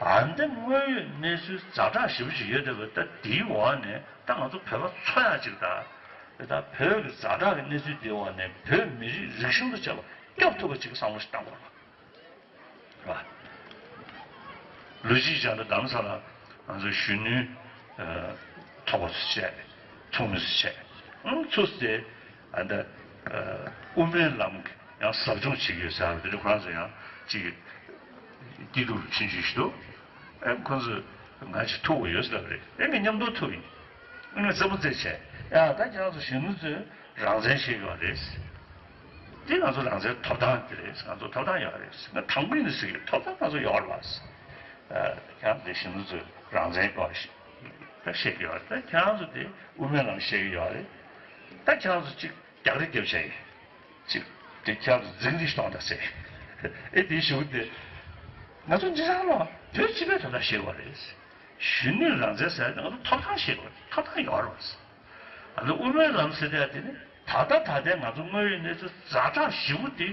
ཨ་འདི་དངོས་ཡོད་གནས་ཚུལ་ཛ་དྲག་ཞེ་པོ་ཞིག་ཡོད་བསྡད་པ་ད་དེའི་འོག་ནས་ད་ང་ཚོ་བོད་པ་འཚོ་ཡག་ཅིག་ད། ད་བོད་ཀྱི་ཛ་དྲག་གི་གནས་ཚུལ་དེའི་འོག་ནས་བོད་མི་རིགས་རིག་གཞུང་དང་བཅས་པ་སྐྱོབ་ཐུབ་པ་ཅིག་གི་བསམ་བློ་ཞིག་བཏང་དགོས་རེད་བ། ལོ་གཅིག་སྦྱངས་ན་རྡ་རམ་ས་ལ་ང་ཚོའི་གཞོན་ནུའི་ཚོགས་པ་ཚོ་བྱས་ཚོགས་མི་ཚོ་བྱས་ཚོགས་སུ་དེ་ཨ་ད་དབུ་མའི་ལམ་གྱི་ཡང་ཟབ་སྦྱོང་བྱེད་ཀྱི་ཡོད་ཟེར་བ་དེ་འདྲ་ཁོ་རང་ཚོ་ཡང་ཅིག་སྐྱིད་སྡུག་རུ་ཕྱིན་ཅིག་ཞིག་འདུག་ཨེ་ཁོ་ཚོས་ང་ཅིག་ཐུག་དགོས་ཡོད་ཟེར་བ་རེད། ཨེ་ངས་མཉམ་དུ་ཐུག་ཡིན། ཨེ་ངས་རྩེད་མོ་རྩེས་བྱས་ཡ་ད་ཁྱེད་རང་ཚོ་གཞོན་ནུ་ཚོས་རང་བཙན་ཤེས་ཀྱི་ཡོད་རེད། འདི་ང་ཚོ་རང་བཙན་ཐོབ་ཐང་དེ་རེད། ང་ཚོ་ཐོབ་ཐང་ཡོད་རེད། ང་དང་པོ་ནས་ཟེར་གྱི་ཐོབ་ཐང་ང་ཚོ་ཡོད་རེད་བ། ཁྱེད་རང་ཚོ་གཞོན་ནུ་ཚོས་རང་བཙན་སྐོར་ཞིག་ད་བཤད་ཀྱི་ཡོད་རེད། ད་ཁྱེད་རང་ཚོ་དེ་དབུ་མའི་ལམ་བཤད་ཀྱི་ཡོད་རེད། ད་ཁྱེད་རང་ཚོ་གཅིག་རྒྱག་རེས་རྒྱབ་བྱས་ཡིན། ཅིག་དེ་ཁྱེད་ཚོ་འཛིང་རེས་གཏོང་དང་ཟེར། ཨེ་དེའི་གཞུག་དེ། ང་ཚོ་འཇིགས་སྣང་ལོ། བོད་སྤྱི་པའི་དོན་དག་བཤད་དགོས་རེད། གཞོན་ནུའི་རང་བཙན་ཟེར་ཡ་དེ་ང་ཚོ་ཐོབ་ཐང་བཤད་དགོས་རེད། ཐོབ་ཐང་ཡོད་རེད་བ། ཨ་ནི་དབུ་མའི་ལམ་ཟེར་ཡ་དེ་ནི་ད་ལྟ་ད་ལྟའི་ང་ཚོ་དངོས་ཡོད་གནས་ཚུལ་ཛ་དྲག་ཞེ་པོ་དེ་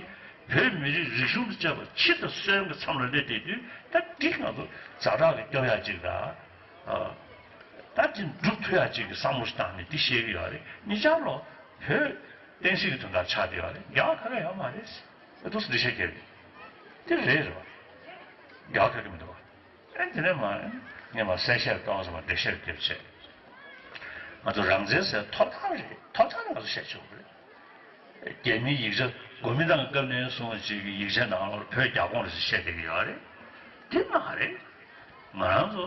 བོད་མི་རིགས་རིག་གཞུང་དང་བཅས་པ་སྤྱི་དང་སྲོལ་གྱི་མཚམས་ལ་སླེབས་བསྡད་དུས། ད་འདི་ང་ཚོ་ཛ་དྲག་གི་སྐྱོབ་ཡ་ཅིག་དང་། ཨ། ད་འདི་སྒྲུབ་ཐུབ་ཡ་ཅིག་གི་བསམ་བློ་ཞིག་བཏང་ནས་འདི་བཤད་ཀྱི་ཡོད་རེད། གཉིས་ཆར་ལོ་བོད་བསྟན་སྲིད་ཀྱི་དོན་དག་ཆགས་བསྡད་ཡོད་རེད། རྒྱ་གར་ག་ག་ཡོད་མ་རེད། ཨ་ཏོག་ཙམ་འགྲེལ་བཤད་རྒྱག་གི། དེ་རེད་རེད་བ། རྒྱ་གར་ག་ག་མི་འདུག་བ། ཨེ་དེ་ནས་མ་ངས་མ་གསལ་བཤད་གཏོང་ཟེར་བ་འགྲེལ་བཤད་རྒྱབ་བྱས། ང་ཚོ་རང་བཙན་ཟེར་ཐོབ་ཐང་རེད། ཐོབ་ཐང་རེད། ང་ཚོ་བཤད་ཆོག་གི་རེད། རྒྱ་མིའི་ཡིག་ཆ་གོ་མིན་ཏང་གི་སྐབས་ནས་བཟུང་ཅིག་གི་ཡིག་ཆ་ནང་ལ་བོད་རྒྱ་ཁོངས་རེད་ཟེར་བཤད་བསྡད་ཀྱི་ཡོད་རེད། དེ་མ་རེད། ང་རང་ཚོ་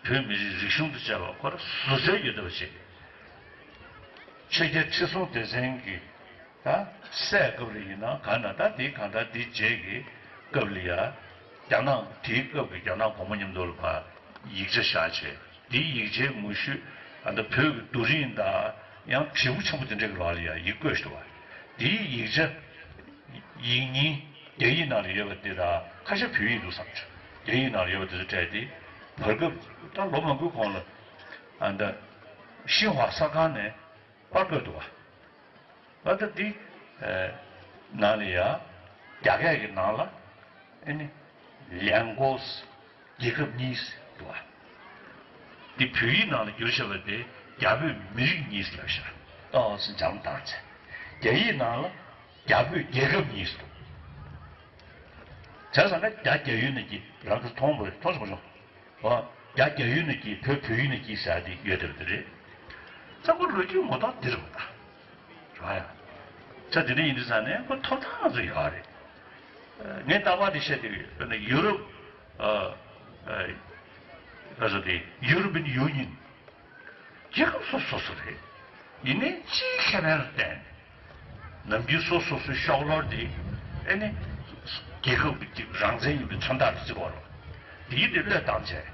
བོད་མི་རིགས་རིག་གཞུང་དང་བཅས་པ་ཁོ་རང་ཟུར་ཟའི་ཡོད་བསྡད་པ་ཅིག་ཆོས་རྒྱལ་ཁྲི་སྲོང་ལྡེ་བཙན་གྱི་ད་སྲས་སྐབས་ལ་ཡིན་ན་གང་ན། ད་དེའི་གང་ལྟར་དེའི་རྗེས་ཀྱི་སྐབས་ལ་ཡ། རྒྱ་ནག་དེའི་སྐབས་ཀྱི་རྒྱ་ནག་གོང་མ་མཉམ་དུ་ལ་ཕར་ཡིག་ཆ་བཞག་བྱས། དེའི་ཡིག་ཆའི་ངོ་བཤུས་ཨ་ད་བོད་ཀྱི་རྡོ་རིང་དང་ཡང་བྱིའུ་ཆེན་པོ་དེ་འདྲ་གི་ལོགས་ལ་ཡ་ཡིག་བཀོད་འདུག་བ། དེའི་ཡིག་ཆ་ཡིག་རྙིང་རྒྱ་ཡིག་ནང་ལ་ཡོད་པ་དེ་དང་ཁ་ཤས་བོད་ཡིག་འདུག་བསམ་བྱུང་། རྒྱ་ཡིག་ནང་ལ་ཡོད་པ་དེ་ཚོ་སྤྲད་དེ། བར་སྐབས་ད་ལོ་མང་པོའི་གོང་ལ་ཨ་ད་ཤིན་ཧྭ་གསར་ཁང་ནས་པར་བཀོད་འདུག་བ། ཨ་ད་འདི་ནང་ལ་ཡ་རྒྱ་སྐད་ཀྱི་ནང་ལ་ཨེ་ནི་ལན་ཀོས་རྒྱལ་ཁབ་གཉིས་འདུག་བ། འདི་བོད་ཡིག་ནང་ལ་བསྒྱུར་བྱས་པ་དེ་རྒྱ་བོད་མི་རིགས་གཉིས་ལབ་ཤག་ཨོ་སི་འཇམ་དང་བྱས། རྒྱ་ཡིག་ནང་ལ་རྒྱ་བོད་རྒྱལ་ཁབ་གཉིས་འདུག་བྱས་ཙང་ཀ་རྒྱ་རྒྱ་ཡུལ་ནས་ཀྱི་རང་གིས་མཐོང་བ་མཐོང་སོང་མ་བྱུང་། ཨོ། རྒྱ་རྒྱ་ཡུལ་ནས་ཀྱི་བོད་བོད་ཡུལ་ནས་ཀྱི་ཟེར་དེ་ཡོད་དེ་རེད། ཙང་ཁོ་ལོ་རྒྱུས་ངོ་ཐོག་འདི་རེད་པ། རེད་ཡ། ཙང་དེ་འདྲ་ཡིན་དུས་ཙང་ནས་ཁོ་ཐོབ་ཐང་ང་ཚོ་ཡོད་རེད། ངས་རྟག་པར་དེ་བཤད་དེ་ཡོད། ཡུ་རོབ། ཨ། ཨ། ག་ཚོད་དེ་European Union རྒྱལ་ཁབ་སོ་སོ་སོ་རེད། ཡིན་ནའི་སྤྱིའི་ཁེ་ཕན་ལ་བརྟེན་ནས། ནམ་རྒྱུན་སོ་སོ་སོའི་ཤོག་ལོར་དེ་ཨེ་ནི་རྒྱལ་ཁབ་ཀྱི་རང་བཙན་ཡིན་པའི་མཚོན་རྟགས་དེ་བརྩི་དགོས་རེད། དེ་ཡིན་དེ་བློས་བཏང་བྱས་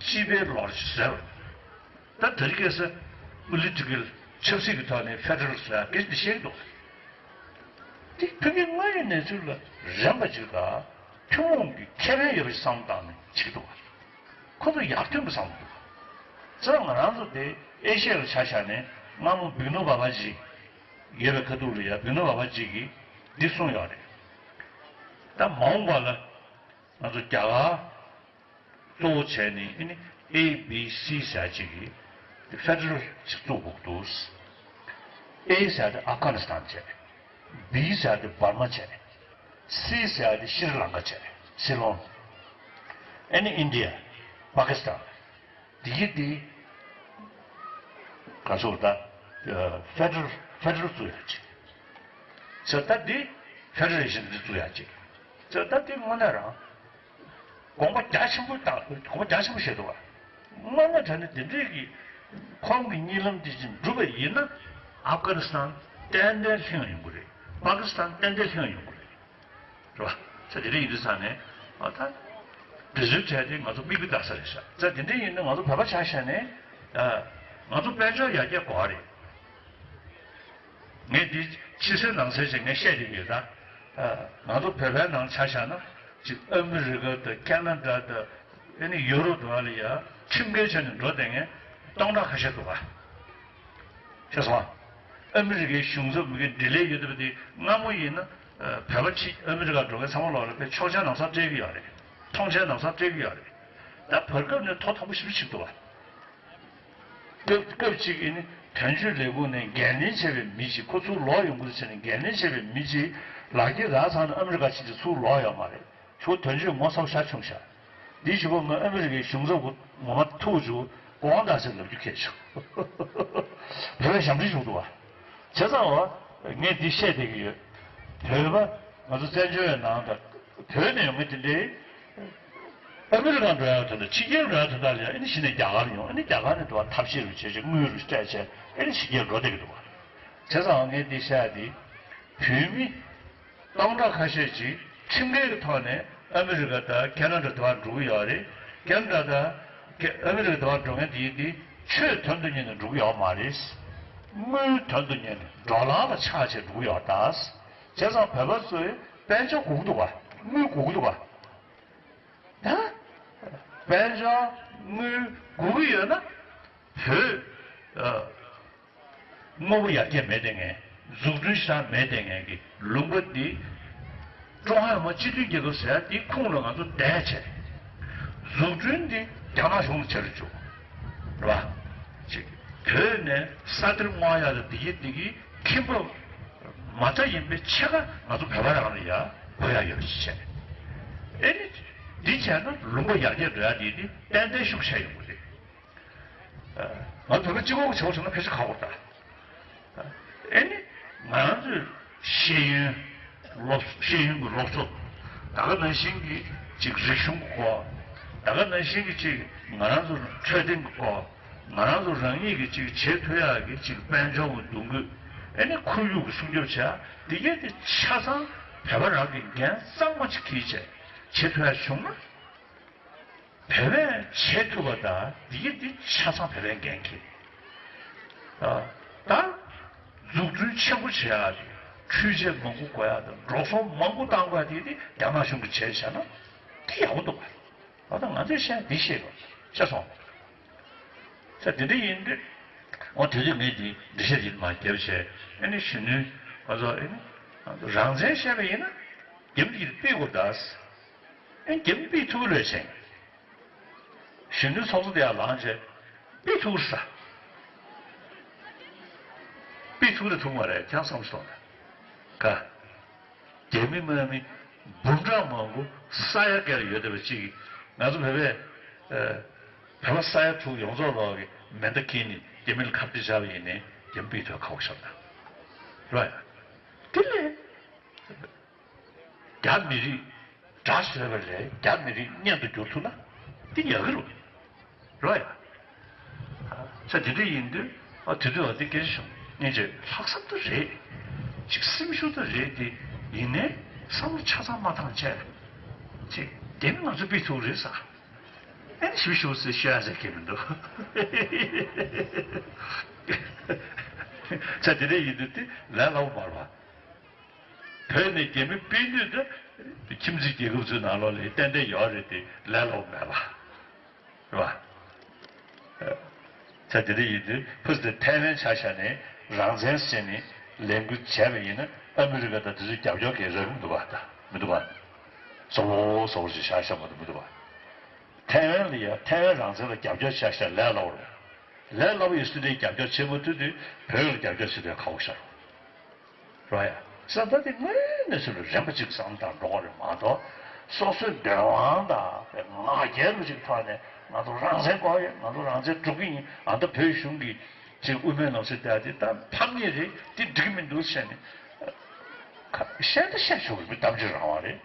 སྤྱི་པའི་ལོར་ཟེར། ད་དེ་རིང་ཁ་སང་པོ་ལི་ཊི་ཀལ་ཆབ་སྲིད་ཀྱི་ཐོག་ནས་ཕེ་ཌ་རལ་ཟེར་ཡ་སྐད་ཆ་དེ་བཤད་ཀྱི་འདུག་དེ་ཕ་གིའི་དངོས་ཡོད་གནས་ཚུལ་ལ་རན་པ་ཅིག་དང་ཐུན་མོང་གི་ཁེ་ཕན་ཡོད་པ་ཞིག་བསམ་བློ་བཏང་ནས་བྱེད་ཀྱི་འདུག་ཁོ་ཚོ་ཡར་ཐོན་པ་བསམ་གྱི་འདུག་ཙང་ང་རང་ཚོ་དེ་ཨེ་ཤི་ཡ་ལ་ཆ་བཞག་ནས་སྔ་མོ་བིག་ནོ་བྷ་བྷ་ཇི་ཡོད་པའི་ཁ་ཐུག་ལ་ཡ་བིག་ནོ་བྷ་བྷ་ཇི་གིས་འདི་གསུངས་ཡོད་རེད། ད་མ་འོངས་པ་ལ་ང་ཚོ་རྒྱ་གར་གཙོ་བོ་བྱས་ནས་ཨེ་ནི་ཨེ་བི་སི་ཟེར་ཅིག་གི་ཕེ་ཌ་རལ་ཅིག་བཙུགས་དགོས་འདུག་ཨེ་ཟེར་དེ་ཨབ་གྷ་ནི་སི་ཐན་བྱས། བི་ཟེར་དེ་འབར་མ་བྱས། སི་ཟེར་དེ་ཤྲི་ལང་ཀ་བྱས། སི་ལོན། ཨེ་ནི་ཨིན་ཌི་ཡ། པ་ཀི་སི་ཐན། དེ་གི་དེ་ག་ཚོད་ད་ཕེ་ཌ་རལ་ཕེ་ཌ་རལ་བཙུགས་ཡ་ཅིག་ཟེར། ད་འདི་ཕེ་ཌ་རེ་ཤན་འདི་བཙུགས་ཡ་ཅིག་ཟེར། ད་འདི་དངོས་གནས་རང་དགོངས་པ་རྒྱ་ཆེན་པོ་བཏང་། དགོངས་པ་རྒྱ་ཆེན་པོ་བཞེས་འདུག་བ། དངོས་གནས་དྲང་གནས་འདི་འདྲས་ཀྱི་ཁོང་གི་གཉིད་ལམ་འདི་བཞིན་འགྲུབ་པ་ཡིན་ན་ཨབ་གྷ་ནི་སི་ཐན་ཏན་ཏན་ལྷིང་ཡོང་གི་རེད། པ་ཀི་སི་ཐན་ཏན་ཏན་ལྷིང་ཡོང་གི་རེད། རེད་བ། ས་དེ་འདྲ་ཡིན་དུས་ཙང་ནས་ཨ་ད་འབྲེལ་མཛོད་བྱས་ཏེ་ང་ཚོ་མིག་དཔེ་ལྟ་ས་རེད་ཤག་ས་དེ་འདྲ་ཡིན་ན་ང་ཚོ་བོད་པ་ཆ་བཞག་ནས་ཨ་ང་ཚོ་དཔལ་འབྱོར་ཡར་རྒྱས་དགོས་རེད། ངས་འདི་ཕྱི་གསལ་ནང་གསལ་བྱས་ངས་བཤད་བསྡད་ཀྱི་ཡོད་ད། ཨ་ང་ཚོ་བོད་པའི་ནང་ཆ་བཞག་ན་ཅིག་ཨ་མི་རི་ཀ་དང་ཁེ་ན་ཌ་དང་ཨ་ནི་ཡུ་རོབ་དང་ལ་ཡ་ཁྲིམས་འགལ་བྱས་ནས་འགྲོ་བསྡད་མཁན་སྟོང་ཕྲག་ཁ་ཤས་འདུག་ག་ཤེས་སོང་ཨ། ཨ་མི་རི་ཀའི་གཞུང་ཚབ་མི་གི་འབྲེལ་ལས་ཡོད་བསྡད་པ་དེ་སྔ་མོ་ཡིན་ན་ཨ་བོད་པ་ཕྱི་ཨ་མི་རི་ཀ་འགྲོ་མཁན་ཚང་མ་ལོག་ལ་དཔེ་ཆོག་མཆན་ལམ་སང་སྤྲད་ཀྱི་ཡོད་རེད། མཐོང་མཆན་ལམ་སང་སྤྲད་ཀྱི་ཡོད་རེད། ད་བར་སྐབས་ནས་ཐོ་དམ་པོ་ཞེ་པོ་ཅིག་འདུག་བ། སྐབས་སྐབས་ཅིག་གི་ནི་དོན་གཅོད་ལས་ཁུངས་ནས་འགན་ལེན་བྱས་པའི་མི་ཅིག་ཁོ་ཚུར་ལོག་ཡོང་དགོས་ཟེར་ནས་འགན་ལེན་བྱས་པའི་མི་ཅིག་ལག་འཁྱེར་རག་ཚར་ནས་ཨ་མི་རི་ཀ་ཕྱིན་ཏེ་ཚུར་ལོག་ཡོད་མ་རེད། ཁྱོད་དོན་གཅོད་ངོ་ཚ་པོ་ཞེ་དྲག་བྱུང་ཤག་འདི་ཞུ་བ་ང་ཨ་མི་རི་ཀའི་གཞུང་ཚབ་ངོ་མ་ཐུག་བྱུང་དགོངས་དག་ཟེར་ལབ་རྒྱུ་ཁས་བྱུང་། བོད་པའི་ཞབས་འདྲེན་བྱུང་འདུག་བ། བྱས་ཙང་བ་ངས་འདི་བཤད་བསྡད་ཀྱི་ཡོད། བོད་པ་ང་ཚོ་བཙན་བྱོལ་བའི་ནང་དང་བོད་ནས་ཡོང་མཁན་དེ་འདྲའི་ཨ་མི་རི་ཀར་འགྲོ་ཡག་དོན་དག་ཕྱི་རྒྱལ་འགྲོ་ཡག་དོན་དག་ལ་ཡང་ཨ་ནི་གཞི་ནས་རྒྱ་གར་ཡོང་། ཨ་ནི་རྒྱ་གར་ནས་འགྲོ་བ་ཐབས་ཤེས་རུ་བྱས་བྱས་དངུལ་རུ་སྤྲད་བྱས་ཨ་ནི་ཕྱི་རྒྱལ་འགྲོ་བསྡད་ཀྱི་འདུག་བ། བྱས་ཙང་ངས་འདི་བཤད་ཡ་འདི་བོད་མི་སྟོང་ཕྲག་ཁ་ཤས་ཅིག་ཁྲིམས་འགལ་གྱི་ཐོག་ནས་ཨ་མི་རི་ཀ་དང་ཁེ་ན་ཌ་དེ་བར་འགྲོ་གི་ཡོད་རེད། ཁེ་ན་ཌ་དང་ཨ་མི་རི་ཀ་དེ་བར་འགྲོ་མཁན་དེ་ཡིན་དེ་ཆོས་དོན་དུ་གཉེར་ནས་འགྲོ་གི་ཡོད་མ་རེད། དངུལ་དོན་དུ་གཉེར་ནས་ཌོ་ལར་ལ་ཆགས་བྱས་འགྲོ་གི་ཡོད་ད། བྱས་ཙང་བོད་པ་ཚོས་དཔལ་འབྱོར་དགོས་ཀྱི་འདུག་ག་དངུལ་དགོས་ཀྱི་འདུག་ག་ད། དཔལ་འབྱོར་དངུལ་དགོས་ཀྱི་ཡོད་ན། བོད་ཨ་དངོས་པོ་ཡར་རྒྱས་མེད་བསྡད་མཁན། འཛུགས་སྐྲུན་ཞེ་དྲག་མེད་བསྡད་མཁན་གྱི་ལུང་པ་འདི་ཀྲུང་ཧྭ་མི་དམངས་སྤྱི་མཐུན་རྒྱལ་ཁབ་ཟེར་ཡ་འདིའི་ཁོངས་ལ་ང་ཚོ་བསྡད་བྱས། འཛུགས་སྐྲུན་འདི་རྒྱ་ནག་གཞུང་ལ་བྱེད་རུ་བཅུག་རེད་བ། ཅིག་བོད་ནས་ས་གཏེར་སྔོག་ཡ་ལ་འདི་གི་འདི་གི་ཁེ་འབབ་མ་རྩ་ཡིན་པའི་ཕྱེད་ཀ་ང་ཚོ་བོད་པ་རང་ལ་ཡ་དགོས་ཡ་ཡོད་པ་ཞིག་བྱས། ཨེ་ནི་འདི་བྱས་ན་ལུང་པ་ཡར་རྒྱས་འགྲོ་ཡ་འདི་འདི་ཏན་ཏན་ཤུགས་ཆེ་ཡོང་གི་རེད། ང་ཚོ་བོད་པ་གཅིག་པོ་བྱེད་པ་བྱུང་ན་ཕལ་ཆེར་ཁག་པོ་རེད་ད། ཨེ་ནི་ང་རང་ཚོའི་ཤེས་ཡོན་སློབ་ཤེས་ཡོན་གྱི་སློབ་གསོ། ད་ག་ནང་བཞིན་གྱི་ཅིག་རིག་གཞུང་གི་སྐོར། ད་ག་ནང་བཞིན་གྱི་ཅིག་ང་རང་ཚོ་འཕྲོད་བསྟེན་གྱི་སྐོར། ང་རང་ཚོ་རང་ཉིད་ཀྱི་ཅིག་བྱེད་ཐུབ་ཡག་གི་ཅིག་དཔལ་འབྱོར་གྱི་འདུ་འགོད། ཨེ་ནི་ཁོར་ཡུག་གི་སྲུང་སྐྱོབ་བྱ་འདི་གས་དེ་ཆ་ཚང་བོད་པ་རང་གི་འགན་གཙང་མ་ཅིག་འཁྱེར་བྱས་བྱེད་ཐུབ་ཡག་བྱུང་ན། བོད་པས་བྱེད་ཐུབ་པ་དང་འདི་གི་འདི་ཆ་ཚང་བོད་པའི་འགན་འཁྱེར། ད་འཛུགས་སྐྲུན་ཆེན་པོ་བྱེད་ཡག་དེ་འཕྲུལ་ཆས་མང་པོ་དགོས་ཡག་དང་འགྲོ་སོང་མང་པོ་བཏང་དགོས་ཡག་དེ་དེ་རྒྱ་ནག་གཞུང་གིས་བྱས་བཞག་ན་དེ་ཡག་པོ་འདུག་ག་ད་ང་ཚོས་བཤད་འདི་བཤད་དགོས་བཤད་སོང་། ས་དེ་འདྲ་ཡིན་དུས་འོ་དེ་དུས་ངས་འདི་འདི་བཤད་ཡིན་མ་རྒྱབ་བྱས་ཨེ་ནི་གཞོན་ནུའི་ང་ཚོ་ཨེ་ནི་རང་བཙན་བཤད་པ་ཡིན་ན་རྒྱབ་འདི་གི་དཔེ་དགོས་ད། ཨེ་རྒྱ་མི་ཕུད་ཐུག་ལོས་ཆེ། གཞོན་ནུ་ཚོགས་གཙོ་དེ་ཡར་ལངས་བྱས་ཕུད་ཐུག་ས། ཕུད་ཐུག་རེད་ཐུག་མ་རེད་ཁྱང་བསམ་སོང་ན། ག་རྒྱ་མི་དམག་མི་འབུམ་ཕྲག་མང་པོ་ས་ཡ་བརྒལ་ཡོད་བསྡད་པ་གཅིག་གིས་ང་ཚོ་བོད་པས་བོད་པ་ས་ཡ་དྲུག་ཡོངས་རྫོགས་ལོག་གི་མེ་མདའ་འཁྱེར་ནས་རྒྱ་མི་ལ་ཁ་གཏད་བཅག་པ་ཡིན་ནའི་རྒྱ་མི་ཕུད་ཐུག་ཁག་པོ་ཤོར་ན་རོ་ཡ། དེ་ལས། རྒྱ་མི་རིགས་དགྲ་བཟོས་པ་ལས་རྒྱ་མི་རིགས་གཉེན་དུ་འགྱུར་ཐུབ་ན་འདི་ཡག་གི་རེད། རོ་ཡ། ས་དེ་འདྲ་ཡིན་དུས་ཨ་དེ་དུས་ཨ་དེ་སྐད་ཆ་བྱུང་སྙིང་རྗེ་ལྷག་བསམ་དུ་རེད། ཅིག་སེམས་ཤུགས་དུ་རེད་དེ་ཡིན་ནའི་བསམ་བློ་ཆ་ཚང་མ་བཏང་བྱས་ཅིག་དེ་ནི་ང་ཚོ་ཕུད་ཐུག་རེད་ས། ཨེ་ནི་ཞུ་ཞུ་ཟེར་ཤོད་ཡ་ཟེར་གི་མི་འདུག་ས་དེ་འདྲ་ཡིན་དུས་དེ་ལས་སླ་པོ་མ་རེད་བ། བོད་ནས་རྒྱ་མི་ཕུད་དུས་ད་ཁྱིམ་མཚེས་རྒྱལ་ཁབ་ཚོའི་ནང་ལོགས་ལ་ཏན་ཏན་ཡོད་རེད་དེ་ལས་སླ་པོ་མེད་པ་རེད་བ། ས་དེ་འདྲ་ཡིན་དུས་ཕུ་སུ་ཐའེ་ཝན་ཆ་བཞག་ནས་རང་བཙན་ཟེར་ནས་ལས་འགུལ་བྱས་པ་ཡིན་ན་ཨ་མི་རི་ཀ་དང་དེ་ཚོས་རྒྱབ་སྐྱོར་གས་རག་གི་མི་འདུག་བ། ད་མི་འདུག་བ། བཟོ་བོ་བཟོ་བོ་ཞིག་བཞག་བཞག་མ་གཏོགས་མི་འདུག་བ། ཐའེ་ཝན་ལ་ཡ་ཐའེ་ཝན་རང་བཙན་ལ་རྒྱབ་སྐྱོར་བྱས་བཞག་ལས་སླ་པོ་རེད། ལས་སླ་པོ་ཡིན་སྲིད་དེ་རྒྱབ་སྐྱོར་བྱེད་མ་ཐུབ་དུས་བོད་ལ་རྒྱབ་སྐྱོར་བྱེད་དུས་ཁག་པོ་ཤར་རོ་ཡ། ས་ད་དེ་དངོས་གནས་ཚུལ་ལ་རན་པ་ཅིག་བསམ་བཏང་འགྲོ་བ་རེད་མ་གཏོགས་སོ་སོའི་འདོད་དབང་དང་ང་རྒྱལ་ལ་ཅིག་ཐོག་ནས་ང་ཚོ་རང་བཙན་དགོས་ཡོད། ང་ཚོ་རང་བཙན་སྒྲུབ་ཀྱི་ཡིན། ཨ་ད་བོད་གཞུང་གིས་ཅིག་དབུ་མའི་ལམ་སྲོལ་བསྟར་དེ་ད་ཕམ་ཉེས་རེད། དེ་འགྲིག་གི་མི་འདུག་བཤད་ནས་ཁ་བཤད་ད་བཤད་ཆོག་གི་མི་གཏམ་བརྗོད་རང་དབང་རེད།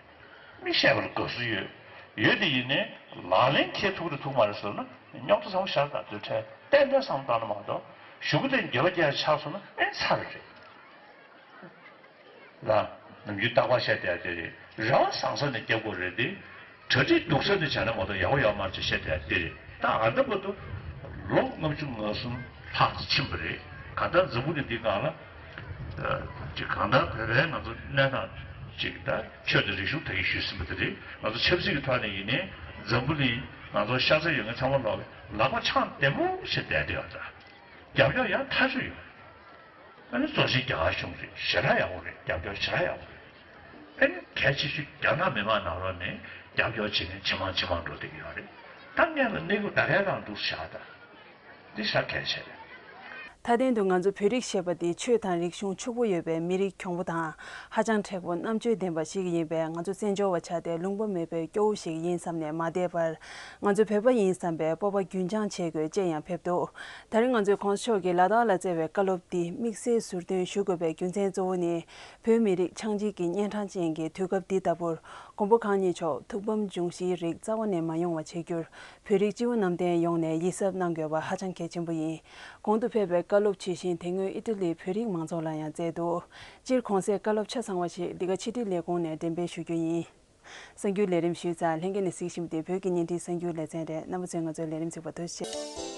མི་བཤད་པར་དགའ་བསུ་ཡོད། ཡོད་དེ་ཡིན་ནའི་ལག་ལེན་འཁེལ་ཐུབ་རེད་ཐུབ་མ་རེད་ཟེར་ན་རྙོག་དྲ་ཚ་པོ་ཤར་དང་དུས་ཁྲལ་ཏན་ཏན་བསམ་བཏང་ན་མ་གཏོགས་གཞུག་གུ་དེ་འགྱོད་པ་སྐྱེ་ཡ་ཆགས་སོང་ན་ཨེ་ཚར་རེད། ལ་ནམ་རྒྱུན་རྟག་པར་བཤད་བསྡད་དེ་རེད། རེ་བ་བཟང་ས་ནས་རྒྱབ་དགོས་རེད་དེ། གྲ་སྒྲིག་སྡུག་ས་ནས་བྱས་ན་མ་གཏོགས་ཡག་པོ་ཡོད་མ་རེད་ཅེས་བཤད་བསྡད་དེ་རེད། ད་ཨ་འདྲ་མ་གཏོགས་ལོ་ལྔ་བཅུ་ང་གསུམ་ལྷག་ཙམ་ཕྱིན་པ་རེད། གང་ལྟར་འཛམ་བུ་གླིང་འདིའི་སྒང་ལ་ཅིག་གང་ལྟར་བོད་པའི་ང་ཚོ་གནས་སྟངས་ཅིག་ད་ཆོས་དང་རིག་གཞུང་ད་གིན་ཞུས་ཟིན་པ་དེ་རེད། ང་ཚོ་ཆབ་སྲིད་ཀྱི་ཐོག་ནས་ཡིན་ནའི་འཛམ་བུ་གླིང་ང་ཚོ་ཤ་ཚ་ཡོད་མཁན་ཚང་མ་ལོག་ལག་པ་འཆང་བདེ་མོ་བྱས་བསྡད་དེ་ཡོད་ད། རྒྱབ་སྐྱོར་ཡང་མཐའ་གཅིག་ཡོད། ཨ་ནི་གཙོ་ཆེ་རྒྱ་གར་གཞུང་རེད། ཞེ་དྲག་ཡག་པོ་རེད། རྒྱབ་སྐྱོར་ཞེ་དྲག་ཡག་པོ་རེད། ཨ་ནི་གལ་ཆེ་ཤོས་རྒྱ་ནག་མི་མང་ནང་ལོགས་ནས་རྒྱབ་སྐྱོར་བྱེད་མཁན་ཇེ་མང་ཇེ་མང་འགྲོ་བསྡད་ཀྱི་ཡོད་རེད། ད་སྔོན་ལ་གནས་སྐབས་ད་གའི་རང་འདུག་བཞག་ད། འདི་ཞེ་དྲག་གལ་ཆེ་རེད། མཐའ་དོན་དུ་ང་ཚོ་བོད་རིགས་ཞེས་པ་འདི་ཆོས་དང་རིག་གཞུང་ཕྱུག་པོ་ཡོད་པའི་མི་རིགས་གྱོང་པོ་དང་ཧ་ཅང་མཁྲེགས་པོ་རྣམ་དཔྱོད་ལྡན་པ་ཞིག་ཡིན་པས་ང་ཚོ་བཙན་བྱོལ་བ་ཆགས་ཏེ་ལུང་པ་མེད་པའི་སྐྱོ་བོ་ཞིག་ཡིན་བསམ་ནས་མ་བསྡད་པར་ང་ཚོ་བོད་པ་ཡིན་བསམ་པའི་སྤོབས་པ་རྒྱུན་འཆང་བྱེད་དགོས་ཅེས་ཡང་ཕེབས་འདུག་ད་རིང་ང་ཚོས་གོང་ས་མཆོག་གིས་ལ་དྭགས་ལ་བསྩལ་བའི་བཀའ་སློབ་འདི་དམིགས་བསལ་ཟུར་འདོན་ཞུ་དགོས་པའི་རྒྱུ་མཚན་གཙོ་བོ་ནི་བོད་མི་རིགས་ཆགས་འཇིག་གི་གཉན་འཕྲང་ཅན་གྱི་དུས་སྐབས་འདི་ལྟ་བུར་མགོན་པོ་གང་ཉིད་མཆོག་ཐུགས་ཕམ་འབྱུང་གཞིའི་རིགས་རྩ་བ་ནས་མ་ཡོང་བ་བྱེད་རྒྱུར་བོད་རིགས་སྤྱི་བོ་གནམ་བསྟན་ཡོངས་ནས་ཡིད་གཟབ་གནང་དགོས་པ་ཧ་ཅང་གལ་ཆེན་པོ་ཡིན། གོང་དུ་ཕེབས་པའི་བཀའ་སློབ་ཇི་བཞིན་དེ་སྔོན་ཨི་ཏྲ་ལིའི་བོད་རིགས་མང་ཚོགས་ལ་ཡང་བསྩལ་འདུག་སྤྱིར་གོང་གསལ་བཀའ་སློབ་ཆ་ཚང་བ་ཞིག་འདི་ག་ཕྱི་དྲིལ་ལས་ཁུངས་ནས་འགྲེམས་སྤེལ་ཞུ་རྒྱུ་ཡིན། གསར་འགྱུར་ལས་རིམ་ཞུས་ཚར། ལྷན་རྒྱས་ནས་གཟིགས་བཞིན་པ་དེ་བོད་ཀྱི་བརྙན་འཕྲིན་གསར་འགྱུར་ལེ་ཚན་རེད། རྣམ་པ་ཚོས་ང་ཚོའི་ལས་རིམ་གཟིགས་པར་ཐུགས་རྗེ་ཆེ།